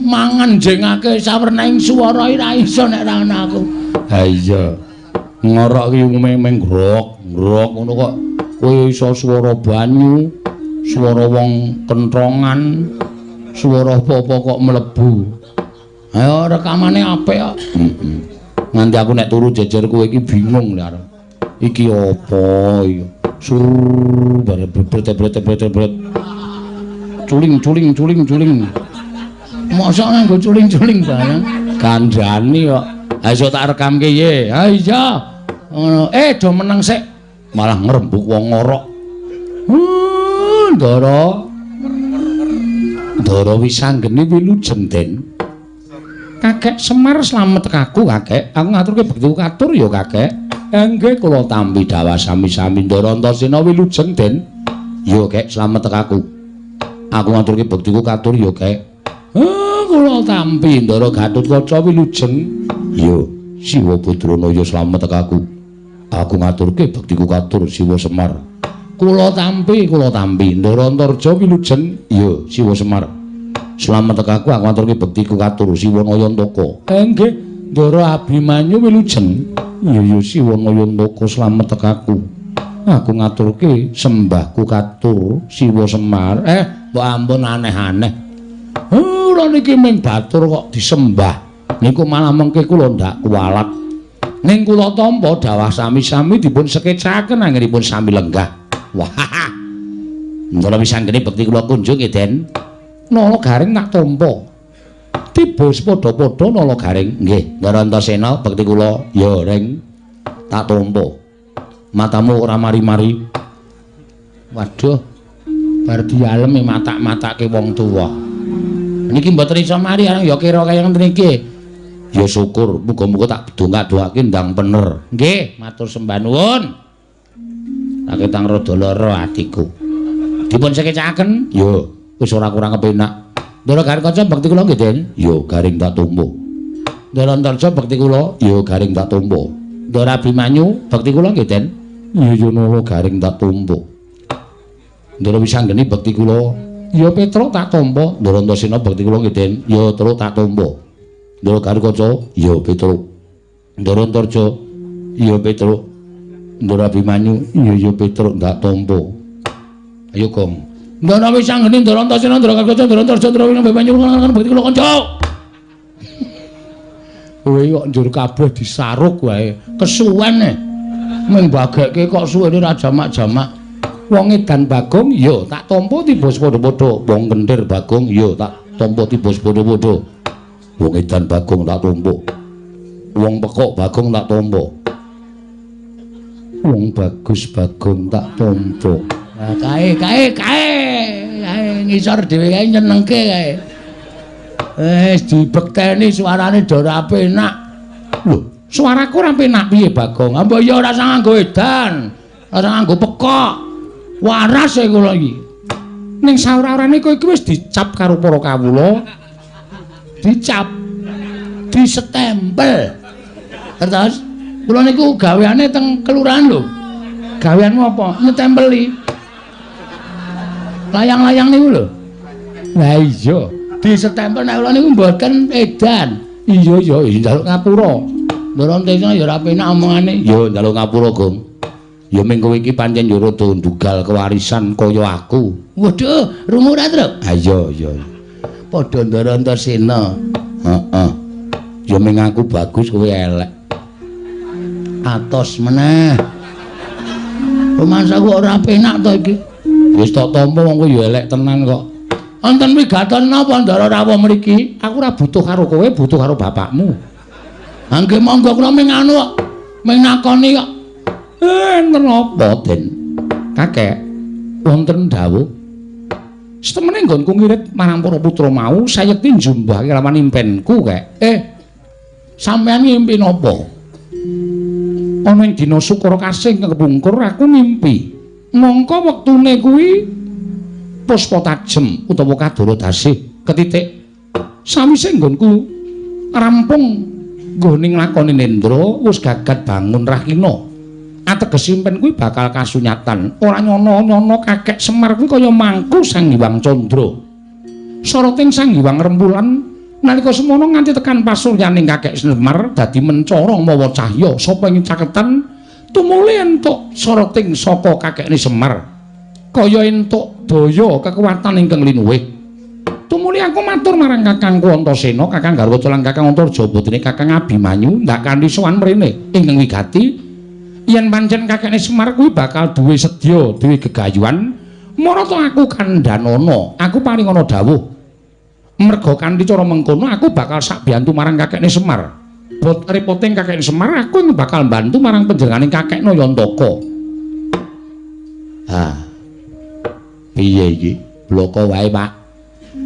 mangan jengake sawernaing swara ora iso nek ora ana aku. Ha iya. Ngorok ki umume meng grok, grok ngono kok kowe iso swara banyu, swara wong kentrongan, swara apa-apa kok mlebu. Ayo rekamane apik kok. Heeh. Nganti aku nek turu jejer kowe iki bingung lho arep. Iki apa iki? Sur bare bret-bret-bret-bret. Culing culing culing culing. Mosok nganggo culing-culing bareng kandhani kok. Ha iso tak rekamke ye. Ha iya. Ngono. Do meneng sik. Malah ngrembug wong ngorok. Ndara. Ndara Wisanggeni wilujeng, Den. Kakek Semar slamet kaku, Kakek. Aku ngaturke bekti katur ya, Kakek. Nggih kula tampi dhawah sami-sami Ndara Antasena wilujeng Den. Yo Kek, slamet tekaku. Aku ngaturke bektiku katur ya Kek. Kula tampi Ndara Gatotkaca wilujeng. Yo Siwa Putrana ya slamet tekaku. Aku ngaturke bektiku katur Siwa Semar. Kula tampi, kula tampi Ndara Antarja wilujeng. Yo Siwa Semar. Slamet tekaku, aku ngaturke bektiku katur Siwa Nayantaka. Nggih Ndara Abimanyu wilujeng. Iya ya Siwa Nayantaka slamet tekaku. Aku ngaturke sembahku katur Siwa Semar. Mbok ampun aneh-aneh. Ora niki ming batur kok disembah. Niku malah mengke kula ndak kuwalat. Ning kula tampa dhawah sami-sami dipun sekecaken anggenipun sami lenggah. Wah. Ndara wisanggeni bekti kula kunjung nggih Den. Nala Garing tak tampa. Tiba padha-padha Nala Garing. Nggih, Ndara Antasena bekti kula ya Ring tak tampa. Matamu ora mari-mari. Waduh. Bar dialem matak-matake wong tuwa. Niki mboten iso mari areng ya kira kaya ngene iki. Ya syukur, muga-muga tak dongak-dongake ndang bener. Nggih, matur sembah nuwun. Raketang rada lara atiku. Dipun sekecaken? Ya, wis ora kurang kepenak. Ndara Garing Kaca bekti kula nggih, Den. Ya, Garing tak tampa. Ndara Antarja bekti kula, ya Garing tak tampa. Ndara Abimanyu bekti kula nggih, Den. Ya ya Nala Garing tak tampa. Ndara Wisanggeni bekti kula, ya Petruk tak tampa. Ndara Antasena bekti kula nggih, Den. Ya Truk tak tampa. Ndara Garing Kaca, ya Petruk. Ndara Antarja, ya Petruk. Ndara Abimanyu, ya ya Petruk tak tampa. Ayo Gong. Ndara Wisanggeni, Ndara Antasena, Ndara Garing Kaca, Ndara Antarja, Ndara Abimanyu bekti kula kanca. Kowe kok njur kabeh disaruk wae. Kesuwen e. Mung bagekke kok suwene ra jamak-jamak. Wong edan Bagong ya tak tampa tiba padha-padha. Wong kenthir Bagong ya tak tampa tiba padha-padha. Wong edan Bagong tak tampa. Wong pekok Bagong tak tampa. Wong bagus Bagong tak tampa. Lah kae kae kae kae ngisor dhewe kae nyenengke kae. Wis dibekteni suarane do ora penak. Lho, suaraku ora penak piye Bagong? Mbok ya ora usah nganggo edan, ora usah nganggo pekok. Waras e kula iki. Ning saora-orane kowe iki wis dicap karo para kawula. Dicap. Disetempel. Terus kula niku gaweane teng kelurahan lho. Gaweanmu apa? Nyetempeli. Layang-layang niku lho. Lah iya, disetempel nek kula niku mboten edan. Iya ya, njaluk ngapura. Ndara Antasena ya ora penak omongane. Ya njaluk ngapura, Gong. Ya ming kowe iki pancen ya rada ndugal kewarisan kaya aku. Waduh, rungu ora, Truk? Ha iya iya. Padha Ndara Antasena. Heeh. Ya ming aku bagus kowe elek. Atos meneh. Rumangsaku ora penak to iki. Wis tak tampa wong kowe ya elek tenan kok. Wonten wigaton napa Ndara rawuh mriki? Aku ora butuh karo kowe, butuh karo bapakmu. Ha nggih monggo kula ming anu kok. Ming nakoni kok. Enten apa, Den? Kakek, wonten dawuh. Setemene nggonku ngirit marang para putra mau, sayekti njumbahke lawan impenku, Kek. Sampeyan ngimpi napa? Ana ing dina Sukara Kasih kepungkur aku ngimpi. Mongko wektune kuwi puspa tajem utawa kadara dasih ketitik. Sawise nggonku rampung nggone nglakoni nendra, wis gagat bangun rahina. Ateges impen kuwi bakal kasunyatan. Ora nyono-nyono kakek Semar kuwi kaya mangku Sang Hyang Candra. Soroting Sang Hyang Rembulan nalika semono nganti tekan pasuryaning kakek Semar dadi mencara mawa cahya sapa ing caketan tumuli entuk soroting saka kakekne Semar. Kaya entuk daya kekuatan ingkang linuwih. Tumuli aku matur marang kakangku Antasena, Kakang Garwaca lan Kakang Antarja putrine Kakang Abimanyu ndak kanthi sowan mrene ingkang wigati. Yen pancen kakekne Semar kuwi bakal duwe sedya, duwe gegayuhan, marata aku kandhanana, aku paringana dawuh. Merga kanthi cara mengkono aku bakal sak biyantu marang kakekne Semar. Bot repoting kakekne Semar, aku bakal mbantu marang panjenengane kakek Nayantaka. Ha. Piye iki? Bloko wae, Pak.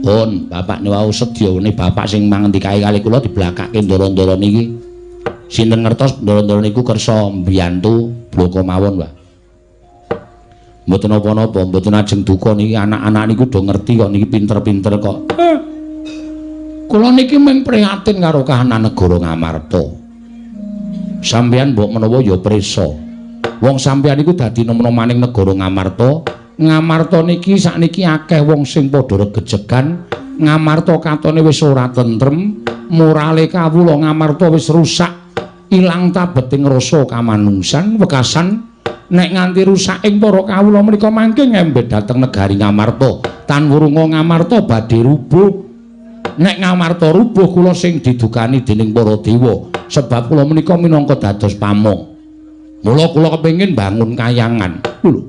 Pun, bapakne wau sedyane bapak sing mangendikae kali kula diblakake ndara-ndara niki. Sinten ngertos ndara-ndara niku kersa mbiyantu bloko mawon, Mbah. Mboten napa-napa, mboten ajeng duka niki anak-anak niku do ngerti kok niki pinter-pinter kok. Kula niki mung prihatin karo kahanan negara Ngamarta. Sampeyan mbok menawa ya prisa. Wong sampeyan niku dadi nom-nomaning negara Ngamarta. Ngamarta niki sakniki akeh wong sing padha regejegan. Ngamarta katone wis ora tentrem, morale kawula Ngamarta wis rusak, ilang tabeting rasa kamanungsan, wekasan nek nganti rusak ing para kawula menika mangke ngembet dhateng negari Ngamarta. Tan wurunga Ngamarta badhe rubuh. Nek Ngamarta rubuh kula sing didukani dening para dewa, sebab kula menika minangka dados pamong. Mula kula kepengin bangun kayangan. Lho.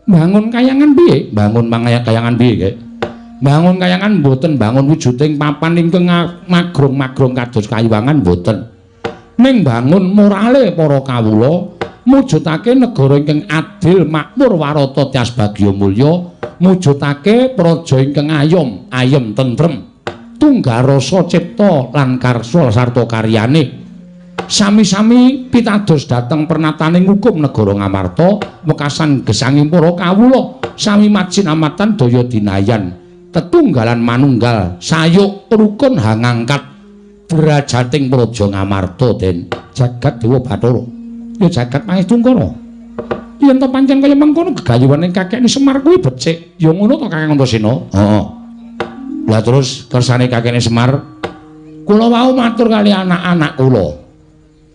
Bangun kayangan piye? Bangun kayangan piye, Kek? Bangun kayangan mboten bangun wujuding papan ingkang magrong-magrong kados kayuwangan mboten. Ning bangun morale para kawula, mujudake negara ingkang adil, makmur, warata, tias bagya mulya, mujudake praja ingkang ayom, ayem tentrem, tunggal rasa cipta lan karsa sarta karyane. Sami-sami pitados dhateng pernataning hukum negara Ngamarta, wekasan gesanging para kawula, sami majinamatan daya dinayan, tetunggalan manunggal, sayuk rukun hangangkat derajating praja Ngamarta. Den jagat Dewa Bathara, ya jagat Mahestungkara. Yen to pancen kaya mengkono gegayuhane kakekne Semar kuwi becik, ya ngono to Kakang Antasena? Heeh. Lah terus kersane kakekne Semar, kula wau matur kali anak-anak kula.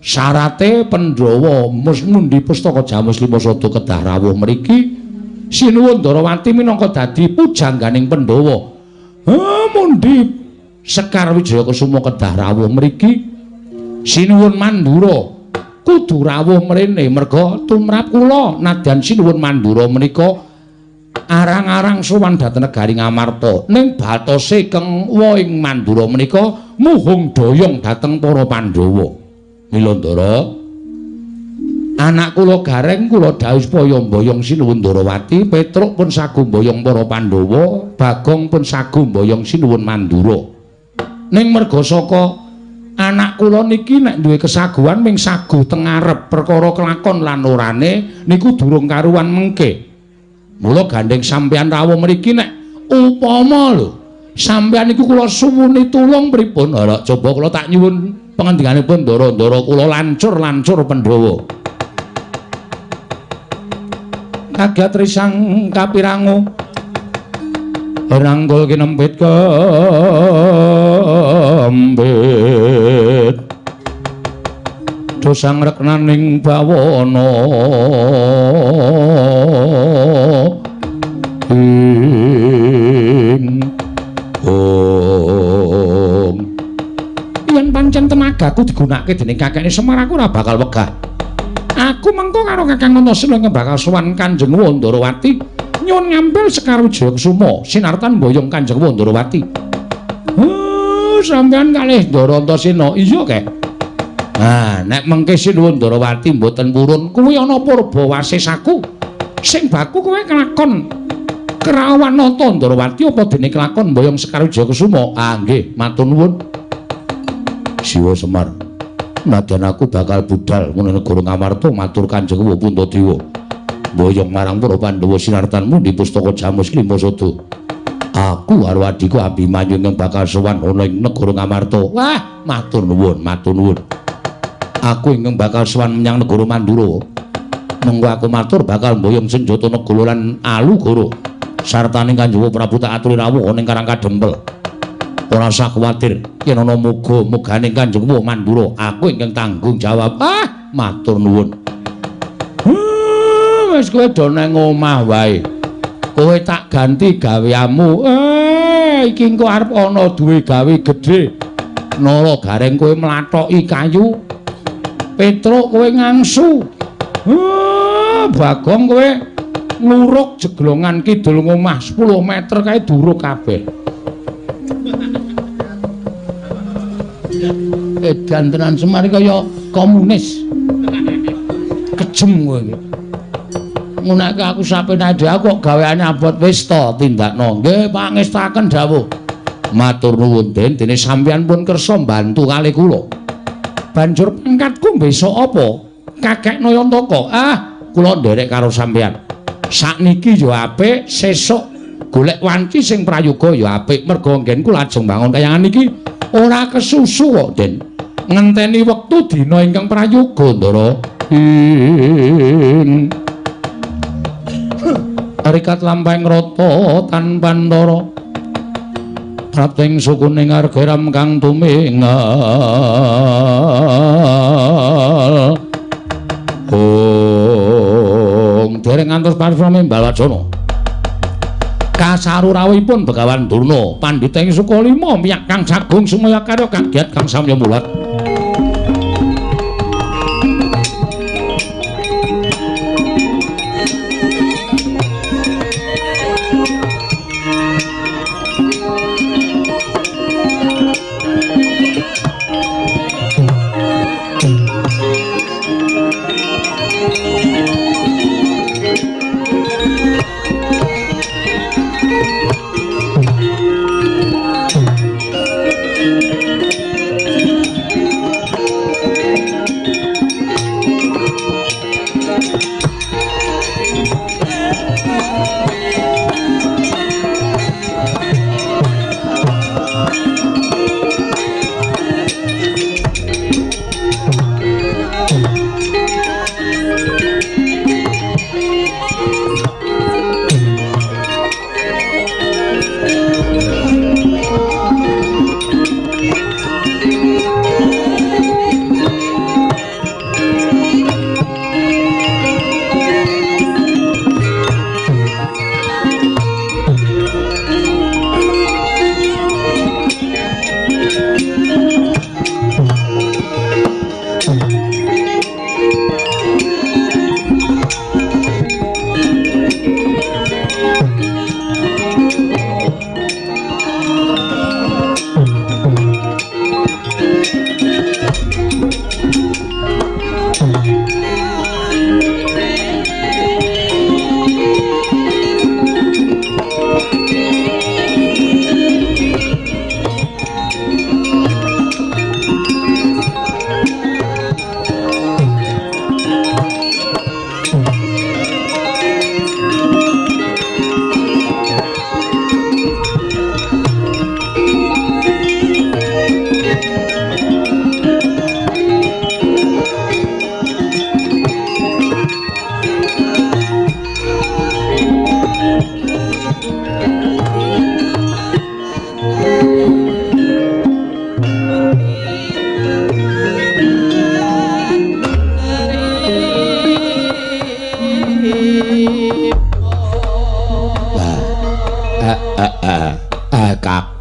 Syarate Pandhawa mundi pustaka Jamus Lima Sada kedah rawuh mriki. Sinuwun Ndarawati minangka dadi pujangganing Pandhawa. Mundi Sekar Wijaya Kusuma kedah rawuh mriki. Sinuwun Mandura kudu rawuh mrene merga tumrap kula nadyan Sinuwun Mandura menika arang-arang sowan dhateng negari Ngamarta. Ning batose keng ing Mandura menika muhung doyong dhateng para Pandhawa. Mila Ndara, anak kula Gareng kula dawuh supaya mboyong Sinuwun Ndarawati, Petruk pun sagu mboyong para Pandhawa, Bagong pun sagu mboyong Sinuwun Mandura. Ning merga saka anak kula niki nek duwe kesaguhan ming sagu teng ngarep, perkara kelakon lan orane niku durung karuan mengke. Mula gandeng sampeyan rawuh mriki nek upama lho sampeyan niku kula suwuni tulung pripun? Ora coba kula tak nyuwun pangandikanipun ndara-ndara kula lancur-lancur Pandhawa. Kagiat risang kapirangu rangkul kinempit kembit dosang reknaning bawana ing ong. Yen pancen tenagaku digunakake dening kakekne Semar, aku ora bakal wegah. Aku mengko karo Kakang Antasena ingkang bakal sowan Kanjeng Wandarawati nyuwun ngambil Sekar Wijaya Kusuma sinartan mboyong Kanjeng Wandarawati. Sampeyan kalih Ndara Antasena. Iya, Kek. Nah, nek mengke Sinuwun Ndarawati mboten purun, kuwi ana purba wasesaku. Sing baku kowe kelakon Kerawan Nata Ndarawati apa dene kelakon mboyong Sekar Wijaya Kusuma? Ah, nggih, matur nuwun. Siwa Semar, nadyan aku bakal budal ngono negara Ngamarta matur Kanjeng Puntadewa. Mboyong marang para Pandhawa sinartan mundi pustaka Jamus Lima Sada. Aku karo adhiku Abimanyu ingkang bakal sowan ana ing negara Ngamarta. Wah, matur nuwun, matur nuwun. Aku ingkang bakal sowan menyang negara Mandura. Mengko aku matur bakal mboyong senjata negara lan alugara. Sartane Kanjeng Prabu tak aturi rawuh ana ing Karang Kadempel. Ora usah kuwatir yen ana muga-mugane Kanjeng Mandura, aku ingkang tanggung jawab. Ah, matur nuwun. Wis kowe do nang omah wae. Kowe tak ganti gaweanmu. Iki engko arep ana duwe gawe gedhe. Nara Gareng kowe mlathoki kayu. Petruk kowe ngangsu. Bagong kowe nguruk jeglongan kidul ngomah 10 meter kae duruk kabeh. Edan tenan Semar kaya komunis. Kejem kowe iki. Ngunake aku sapenake dhewe aku kok gaweane abot wis to tindakno. Nggih pangestaken dawuh. Matur nuwun Den, dene sampeyan pun kersa mbantu kalih kula. Banjur pangkat Pangkatku besok apa? Kakek Nayantaka. Ah, kula nderek karo sampeyan. Sakniki ya apik, sesuk golek wanci sing prayoga ya apik. Merga nggenku lajeng bangun kayangan iki ora kesusu kok, Den. Ngenteni wektu dina ingkang prayoga, Ndara. Ing Rikat lampahing rata tanpantara prapting sukuning argeram kang tumingal. Ong dereng ngantos parasrama Balwacana. Kasaru rawuhipun Begawan Durna, pandhita ing Sukalima miyak kang sagung sumaya karya kagiat kang samya mulat.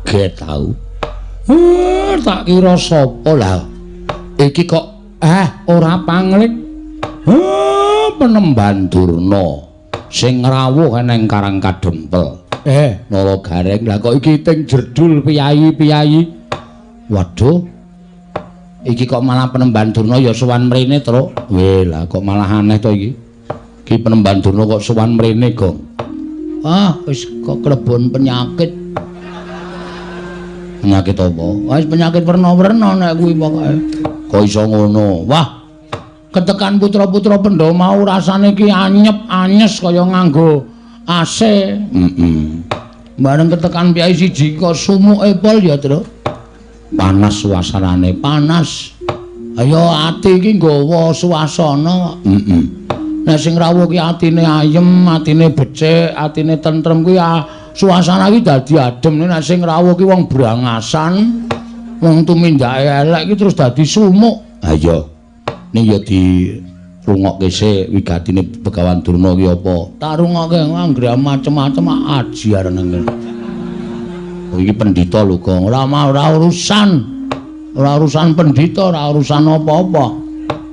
Kaget tau. Tak kira sapa lah. Iki kok ora panglik. Penemban Durna sing ngrawuh nang Karang Kadempel. Nala Gareng, lah kok iki ting jerdul piyayi-piyayi. Waduh. Iki kok malah Penemban Durna ya sowan mrene, Truk. Weh, lah kok malah aneh to iki. Iki Penemban Durna kok sowan mrene, Gong. Ah, wis kok klebon penyakit. Penyakit apa? Wis penyakit werna-werna nek kuwi pokoke. Kok iso ngono? Wah. Ketekan putra-putra Pandhawa mau rasane iki anyep-anyes kaya nganggo AC. Heeh. Bareng ketekan piyai siji kok sumuke pol ya, Truk. Panas suasanane, panas. Ayo ati iki nggawa suasana. Heeh. Nek sing rawuh ki atine ayem, atine becik, atine tentrem kuwi suasana iki dadi adem. Nek sing rawuh ki wong brangasan, wong tumindake elek ki terus dadi sumuk. Ha iya. Ning ya dirungokke sik wigatine Begawan Durna ki apa? Tak rungokke anggere macem-macem aji arene ngene. Oh iki pendhita lho, Gong. Ora ora urusan. Ora urusan pendhita, ora urusan apa-apa.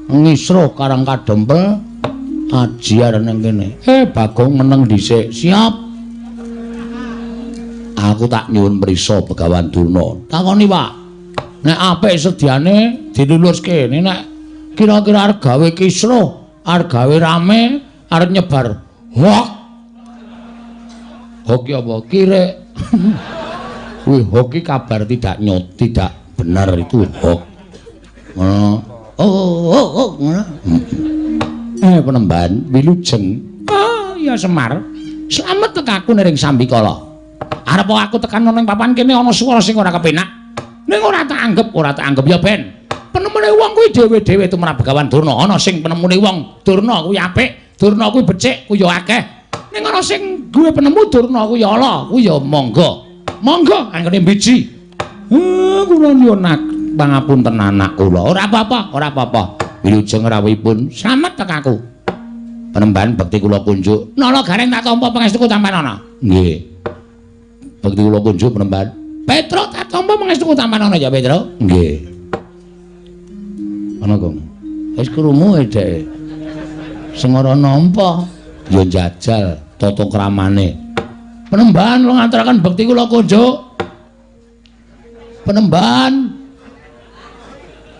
Ngisruh Karang Kadempel aji arene kene. Bagong meneng dhisik. Siap. Aku tak nyuwun prisa Begawan Durna. Takoni, Pak. Nek apik sediane diluluske, nek kira-kira arep gawe kisruh, arep gawe rame, arep nyebar hoak. Hoak ki apa? Kirek. Kuwi hoak ki kabar tidak nyot, tidak benar itu hoak. Ngono. Oh, oh, oh, ngono. Penemban wilujeng. Oh, ya Semar. Slamet tekaku ning sambikala. Arep aku tekan ana ning papan kene ana swara sing ora kepenak. Ning ora tak anggep, ora tak anggep ya ben. Penemune wong kuwi dhewe-dhewe tumrap Begawan Durna. Ana sing penemune wong Durna kuwi apik, Durna kuwi becik, kuwi ya akeh. Ning ana sing duwe penemu Durna kuwi ala, kuwi ya monggo. Monggo anggone mbiji. Kula nyuwun pangapunten anak kula. Ora apa-apa, ora apa-apa. Wilujeng rawuhipun. Slamet tekaku. Penemban bekti kula kunjuk. Nala Gareng tak tampa pangestuku tampanana. Nggih. Bekti kula kunjuk penemban. Petro tak tampa pangestuku tampanana ya Petro. Nggih. Ana kok. Wis krungu dhek. Sing ora nampa ya njajal tata kramane. Penemban kula ngaturaken bekti kula kunjuk. Penemban.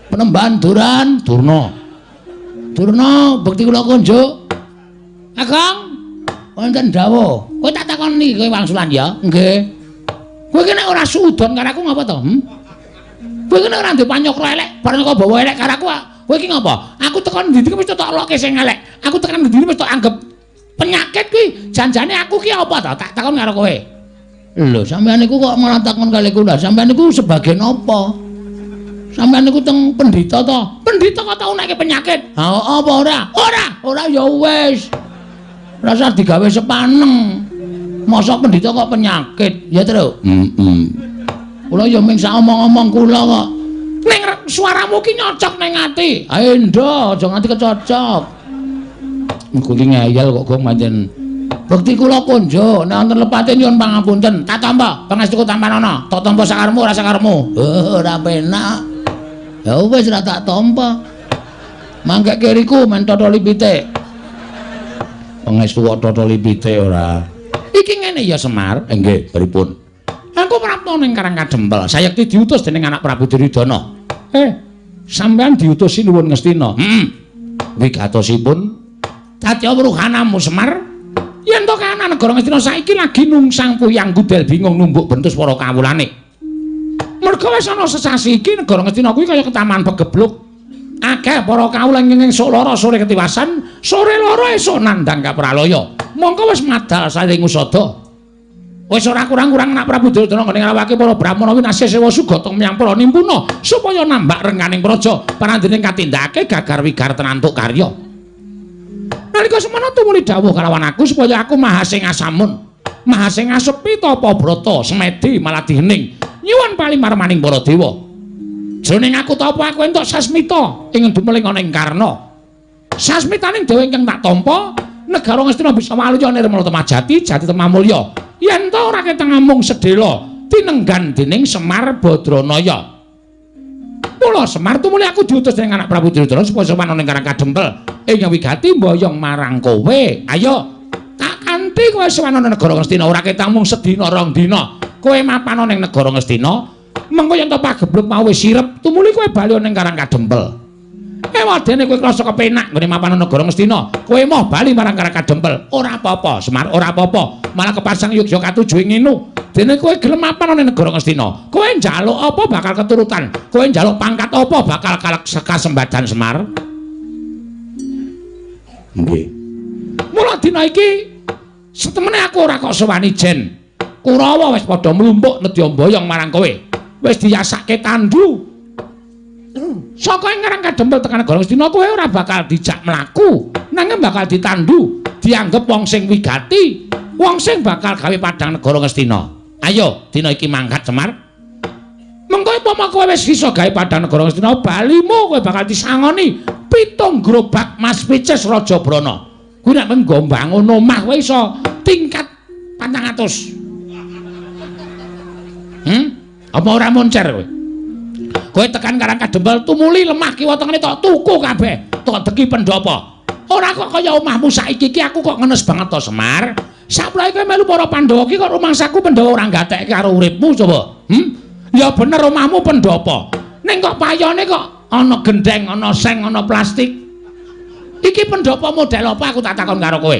Penemban Duran, Durna. Durna bekti kula kunjuk. Kakang, wonten dawuh. Kowe tak takoni kowe wangsulan ya? Nggih. Kowe iki nek ora suudon karo aku ngapa to? Hm? Kowe iki nek ora ndek panyokra elek, bareng kok bawa elek karo aku, kowe iki ngapa? Aku tekan ndi-ndi wis tak loke sing elek. Aku tekan ndi-ndi wis tak anggap penyakit kuwi. Janjane aku ki apa to? Tak takon karo kowe. Lho, sampeyan niku kok malah takon kali kula. Sampeyan niku sebagai napa? Sampeyan niku teng pendhita to? Pendhita kok tau nekke penyakit? Ha apa ora? Ora, ora ya wis. Rasa digawe sepaneng. Masa pendhita kok penyakit? Ya, Tru. Heeh. Kula ya ming sak omong-omong kula kok. Ning suaramu ki nyocok ning ati. Ayo ndo, aja nganti kecocok. Engko ki ngeyel kok gong pancen. Bekti kula kunjuk, nek wonten lepate nyuwun pangapunten. Tak tampa, pangestuku tampanana. Tak tampa sakarepmu ora sakarepmu. Oh, ora penak. Ya wis ora tak tampa. Mangke kiriku men totoli pitik. Pangestu kok totoli pitik ora. Iki ngene ya Semar. Nggih, pripun? Aku prapta ning Karang Kadempel. Sayekti diutus dening anak Prabu Duryudana. Sampeyan diutus sinuwun Ngastina. Heeh. Wigatosipun Satya Wruhanamu Semar. Yen to kahanan negara Ngastina saiki lagi nungsang puyang gudel bingung numbuk bentus para kawulane. Merga wis ana sesasi iki negara Ngastina kuwi kaya ketaman pegebluk. Akeh para kawula ing esuk lara sore ketiwasan, sore lara esuk nandhang kapralaya. Mongko wis madal saling usada. Wis ora kurang-kurang anak Prabu Duryudana nggone ngrawake para brahmana winasih sewa sugata menyang para nimpuna supaya nambak rengganing praja parandene katindakake gagar wigar tenantuk karya. Nalika semana tumuli dawuh kalawan aku supaya aku mahasing asamun, mahasing asepi tapa brata semedi maladih hening nyuwun palimarmaning para dewa. Jroning aku tapa aku entuk sasmita ing dumeling ana ing Karna. Sasmitaning dewa ingkang tak tampa, negara Ngastina bisa waluya nirmala temajati jati temamulya. Yen ta ora keteng amung sedhela tinenggan dening Semar Badranaya. Mula Semar tumuli aku diutus dening anak Prabu Duryudana supaya sowan ana ing Karang Kadempel ing wigati mboyong marang kowe. Ayo tak kanthi kowe sowan ana negara Ngastina ora ketang mung sedina rong dina. Kowe mapan ana ing negara Ngastina, mengko yen to pagebluk mau wis sirep, tumuli kowe bali ana ing Karang Kadempel. Ewadene kowe krasa kepenak nggone mapan ana negara Ngastina, kowe moh bali marang Karang Kadempel. Ora apa-apa, Semar, ora apa-apa. Malah kepasang yogya katuju ing ngene. Dene kowe gelem mapan ana negara Ngastina, kowe njaluk apa bakal keturutan, kowe njaluk pangkat apa bakal kasembadan Semar. Nggih. Mula dina iki setemene aku ora kok sowani jen. Kurawa wis padha mlumpuk nedya mboyong marang kowe. Wis diyasake tandu. Saka ing Karang Kadempel tekan negara Ngastina kowe ora bakal dijak mlaku, nanging bakal ditandu, dianggep wong sing wigati, wong sing bakal gawe padhang negara Ngastina. Ayo, dina iki mangkat Semar. Mengko upama kowe wis iso gawe padhang negara Ngastina, balimu kowe bakal disangoni 7 gerobak Mas Picis Raja Brana. Kuwi nek nggo mbangun omah kowe iso tingkat 400. Apa ora moncer kowe? Kowe tekan Karang Kadempel tumuli lemah kiwa tengene tok tuku kabeh, tok deki pendhapa. Ora kok kaya omahmu saiki iki aku kok ngenes banget to Semar. Saplae kowe melu para Pandhawa iki kok rumangsaku Pandhawa ora gatekke karo uripmu coba. Ya bener omahmu pendhapa. Ning kok payone kok ana gendeng, ana seng, ana plastik. Iki pendhapa model apa aku tak takon karo kowe.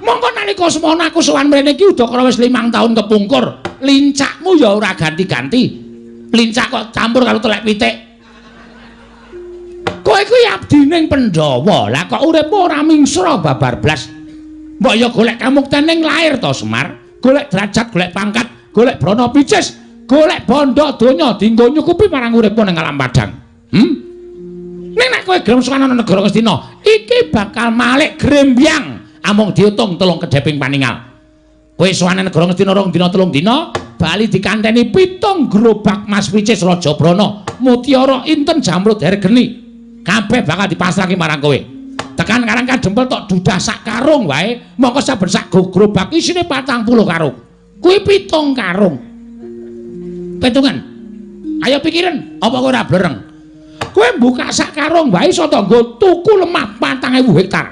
Mongko nalika semono aku sowan mrene iki udakara wis 5 tahun kepungkur. Lincakmu ya ora ganti-ganti. Lincak kok campur karo telek pitik. Kowe kuwi abdining Pandhawa. Lah kok uripmu ora mingsra babar blas. Mbok ya golek kamukten ning lair to, Semar. Golek derajat, golek pangkat, golek brana picis, golek bondo donya dienggo nyukupi marang uripmu ning alam padang. Ning nek kowe gelem sowan ana negara Ngastina, iki bakal malik grembyang amung diutung telung kedheping paningal. Kowe sowan negara Ngastina 2 dina 3 dina, bali dikanteni 7 gerobak mas picis Raja Brana, mutiara inten jamrud hergeni. Kabeh bakal dipasrahke marang kowe. Tekan Karang Kadempel tok dudah sak karung wae, mongko saben sak gerobak isine 40 karung. Kuwi 7 karung. Pitungan. Ayo pikiran, apa kowe ora blereng? Kowe buka sak karung wae iso to nggo tuku lemah 4.000 hektar.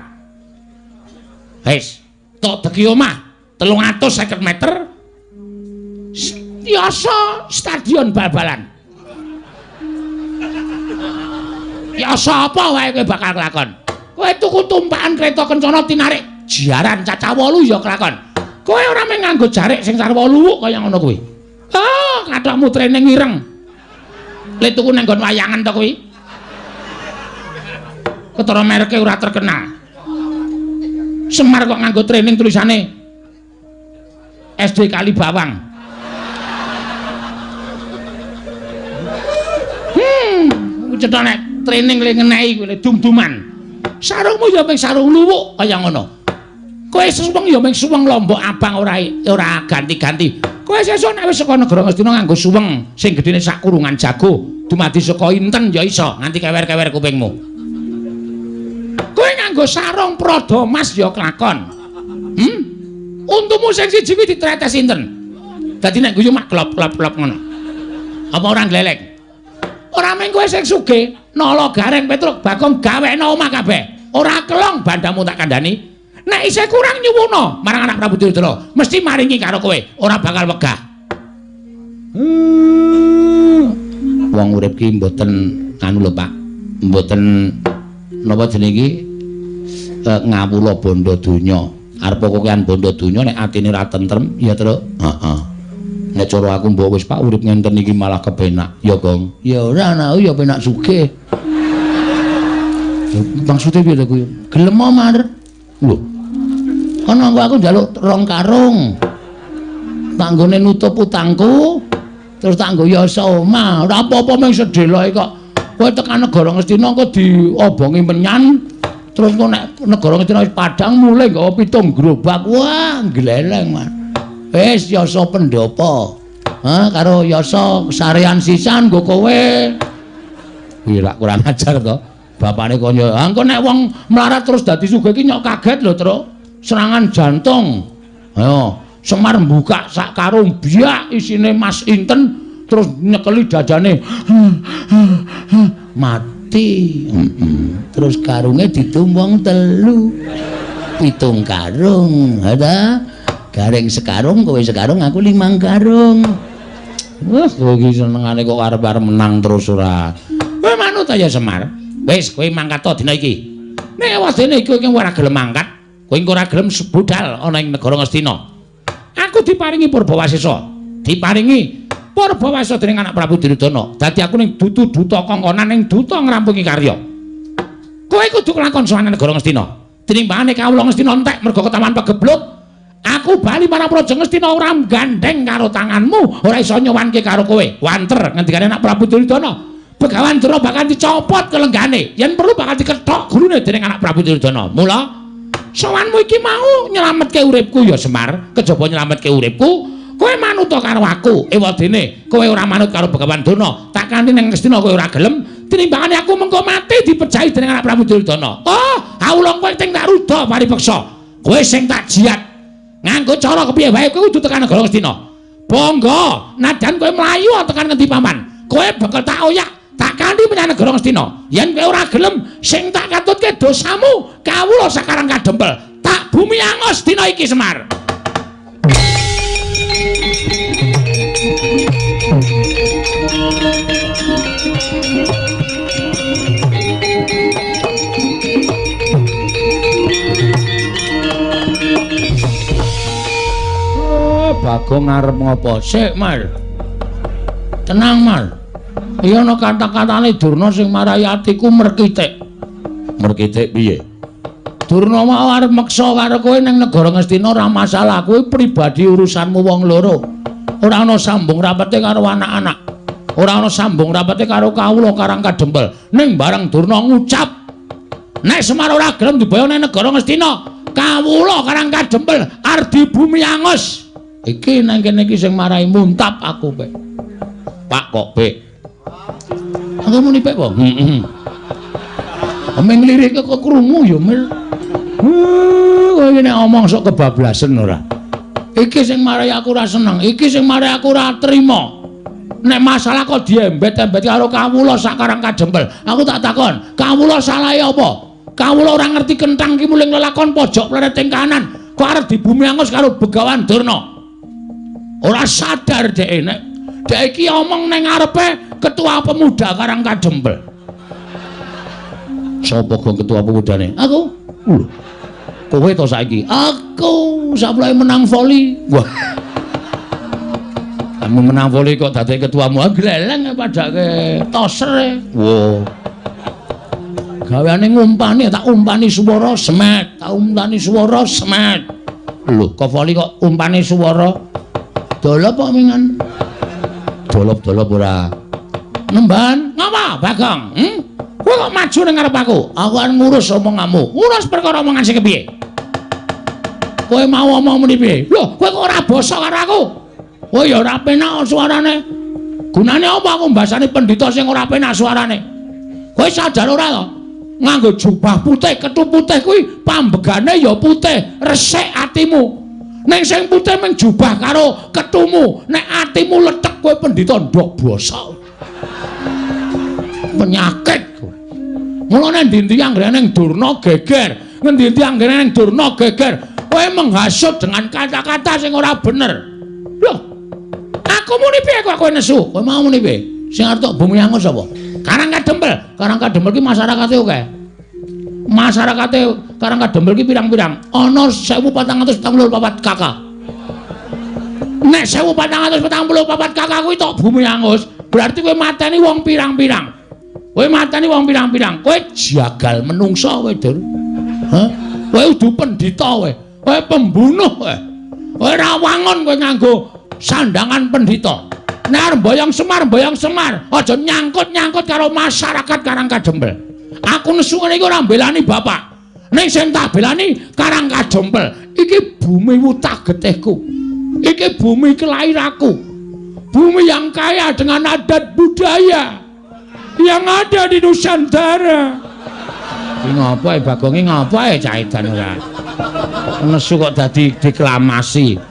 Wis, tok deki omah 350 meter. Yasa stadion bal-balan. Yasa apa wae kowe bakal kelakon? Kowe tuku tumpakan kereta kencana tinarik jaran cacah 8 ya kelakon. Kowe ora mung nganggo jarik sing sarwa luwuk kaya ngono kuwi. Ah, kathokmu training ireng. Le tuku nang nggon wayangan to kuwi. Ketara mereke ora terkenal. Semar kok nganggo training tulisane SD Kalibawang. Cetha nek training le ngenehi kuwi dum-duman. Sarungmu ya mung sarung luwuk kaya ngono. Kowe suweng ya mung suweng lombok abang ora ganti-ganti. Kowe sesuk nek wis saka negara Ngastina nganggo suweng sing gedene sak kurungan jago, dumadi saka inten ya iso nganti kewer-kewer kupingmu. Kowe nganggo sarung prada mas ya kelakon. Untumu sing siji kuwi ditretes inten. Dadi nek guyu mak klop-klop-klop ngono. Apa ora gleleng? Ora mung kowe sing sugih, Nala Gareng Petruk Bagong gawekno omah kabeh. Ora kelong bandamu tak kandhani. Nek isih kurang nyuwuna marang anak Prabu Duryudana, mesti maringi karo kowe, ora bakal wegah. Wong urip ki mboten anu lho, Pak. Mboten napa jenenge iki ngawula bondo donya. Arep kokean bondo donya nek atine ora tentrem, ya, Truk. Heeh. Nek cara aku mbok wis Pak urip ngenten iki malah kepenak. Ya, Gong. Ya ora ana ya penak sugih. Maksude piye to kuwi? Gelem Mar. Lho. Ana aku njaluk 2 karung. Tak nggone nutup utangku, terus tak nggo yasa omah. Ora apa-apa mung sedheloke kok. Kowe tekan negara Ngastina engko diobongi menyan, terus engko nek negara Ngastina wis padhang mulih nggawa 7 gerobak. Wah, gleleng, Mas. Wis yasa pendhapa. Ha karo yasa sarean sisan nggo kowe. Kuwi rak kurang ajar to. Bapane kaya, "Ha engko nek wong melarat terus dadi sugih iki nyok kaget lho, Truk. Serangan jantung." Ayo, Semar mbuka sak karung biak isine mas inten terus nyekeli dadane. Mati. Terus karunge didum wong 3. 7 karung. Ha ta? Gareng sekarung, kowe sekarung, aku 5 karung. Wah, kowe iki senengane kok arep-arep menang terus ora. Kowe manut ya Semar. Wis, kowe mangkat to dina iki. Nek wadene iki kowe ora gelem mangkat, kowe engko ora gelem budal ana ing negara Ngastina. Aku diparingi Purbawasesa. Diparingi Purbawasesa dening anak Prabu Duryudana. Dadi aku ning dutu-duta kongkonan ning duta ngrampungi karya. Kowe kudu kelakon sowan negara Ngastina. Tinimbangane kawula Ngastina entek mergo ketawan pegebluk. Aku bali marang Praja Ngastina ora gandeng karo tanganmu, ora iso nyowanke karo kowe. Wanter ngendikane anak Prabu Duryudana. Begawan Durna bakal dicopot kelenggane, yen perlu bakal dikethok gurune dening anak Prabu Duryudana. Mula sowanmu iki mau nyelametke uripku ya Semar, kejaba nyelametke uripku, kowe manut karo aku. Ewadene kowe ora manut karo Begawan Durna, tak kanthi ning Ngastina kowe ora gelem, tinimbangane aku mengko mati dipejahi dening anak Prabu Duryudana. Oh, awula kowe sing tak ruda paripeksa. Kowe sing tak jiat. Nganggo cara kepiye wae kowe kudu tekan negara Ngastina. Bangga, nadyan kowe mlayu tekan ngendi paman. Kowe bakal tak oyak, tak kanthi menyang negara Ngastina. Yen kowe ora gelem, sing tak katutke dosamu, kawula sakarang kadempel. Tak bumi angos dina iki Semar. Bagong arep ngopo? Sik, Mar. Tenang, Mar. Iya ana kata-katane Durna sing marai atiku merkitik. Merkitik piye? Durna mau arep meksa karo kowe ning negara Ngastina ora masalah, kuwi pribadi urusanmu wong loro. Ora ana sambung rapete karo anak-anak. Ora ana sambung rapete karo kawula Karang Kadempel. Ning bareng Durna ngucap, nek Semar ora gelem diboyong ning negara Ngastina, kawula Karang Kadempel arep bumi angus. Iki nang kene iki sing marai muntap aku, Pek. Pak kok, Pek? Aku muni Pek apa? Heeh. Omeng lirik kok krungu ya, Mil. Kowe iki nek omong sok kebablasen ora. Iki sing marai aku ora seneng, iki sing marai aku ora trima. Nek masalah kok diembet-embet karo kawula sak Karang Kadempel. Aku tak takon, kawula salahe apa? Kawula ora ngerti kenthang ki muling lelakon pojok plereting kanan. Kok arep dibumi angus karo Begawan Durna. Ora sadar dhek nek dhek iki omong ning ngarepe ketua pemuda Karang Kadempel. Sapa gong ketua pemudane? Aku. Lho. Kowe to saiki? Aku sapleke menang voli. Wah. Kamu menang voli kok dadi ketuamu? Gleleng padake toser. Wah. Gaweane ngumpani, tak umpani swara semet, tak umpani swara semet. Lho, kok voli kok umpani swara? Dolop kok mingan? Dolop-dolop ora. Nemban, ngapa Bagong? Kowe kok maju ning ngarep aku? Aku arep ngurus omonganmu. Ngurus perkara omongan sing kepiye? Kowe mau omong muni piye? Lho, kowe kok ora basa karo aku? Kowe ya ora penak suarane. Gunane apa aku mbasani pendhita sing ora penak suarane? Kowe sadar ora to? Nganggo jubah putih, kethu putih kuwi pambegane ya putih, resik atimu. Ning sing putih mung jubah karo kethumu, nek atimu lethek kowe pendhita ndok basa. Penyakit kowe. Mulane endi-endi anggere ning Durna geger, ngendi-endi anggere ning Durna geger, kowe menghasut dengan kata-kata sing ora bener. Loh, aku muni piye kok kowe nesu? Kowe mau muni piye? Sing arep tok bumi angus sapa? Karang Kadempel. Karang Kadempel ki masyarakate akeh. Masyarakate Karang Kadempel ki pirang-pirang? Ana 1444 KK. Nek 1444 KK kuwi tok bumi angus, berarti kowe mateni wong pirang-pirang. Kowe mateni wong pirang-pirang. Kowe jagal menungsa kowe, Dur. Hah? Kowe udu pendhita kowe. Kowe pembunuh kowe. Kowe ora wangun kowe nganggo sandangan pendhita. Nek arep mboyong Semar, mboyong Semar, aja nyangkut-nyangkut karo masyarakat Karang Kadempel. Aku nesu ngene iki ora mbelani bapak. Ning sing tak belani Karang Kadempel. Iki bumi wutah getihku. Iki bumi kelahiranku. Bumi yang kaya dengan adat budaya yang ada di Nusantara. Iki ngopo e Bagong iki ngopo e cah edan ora? Nesu kok dadi deklamasi.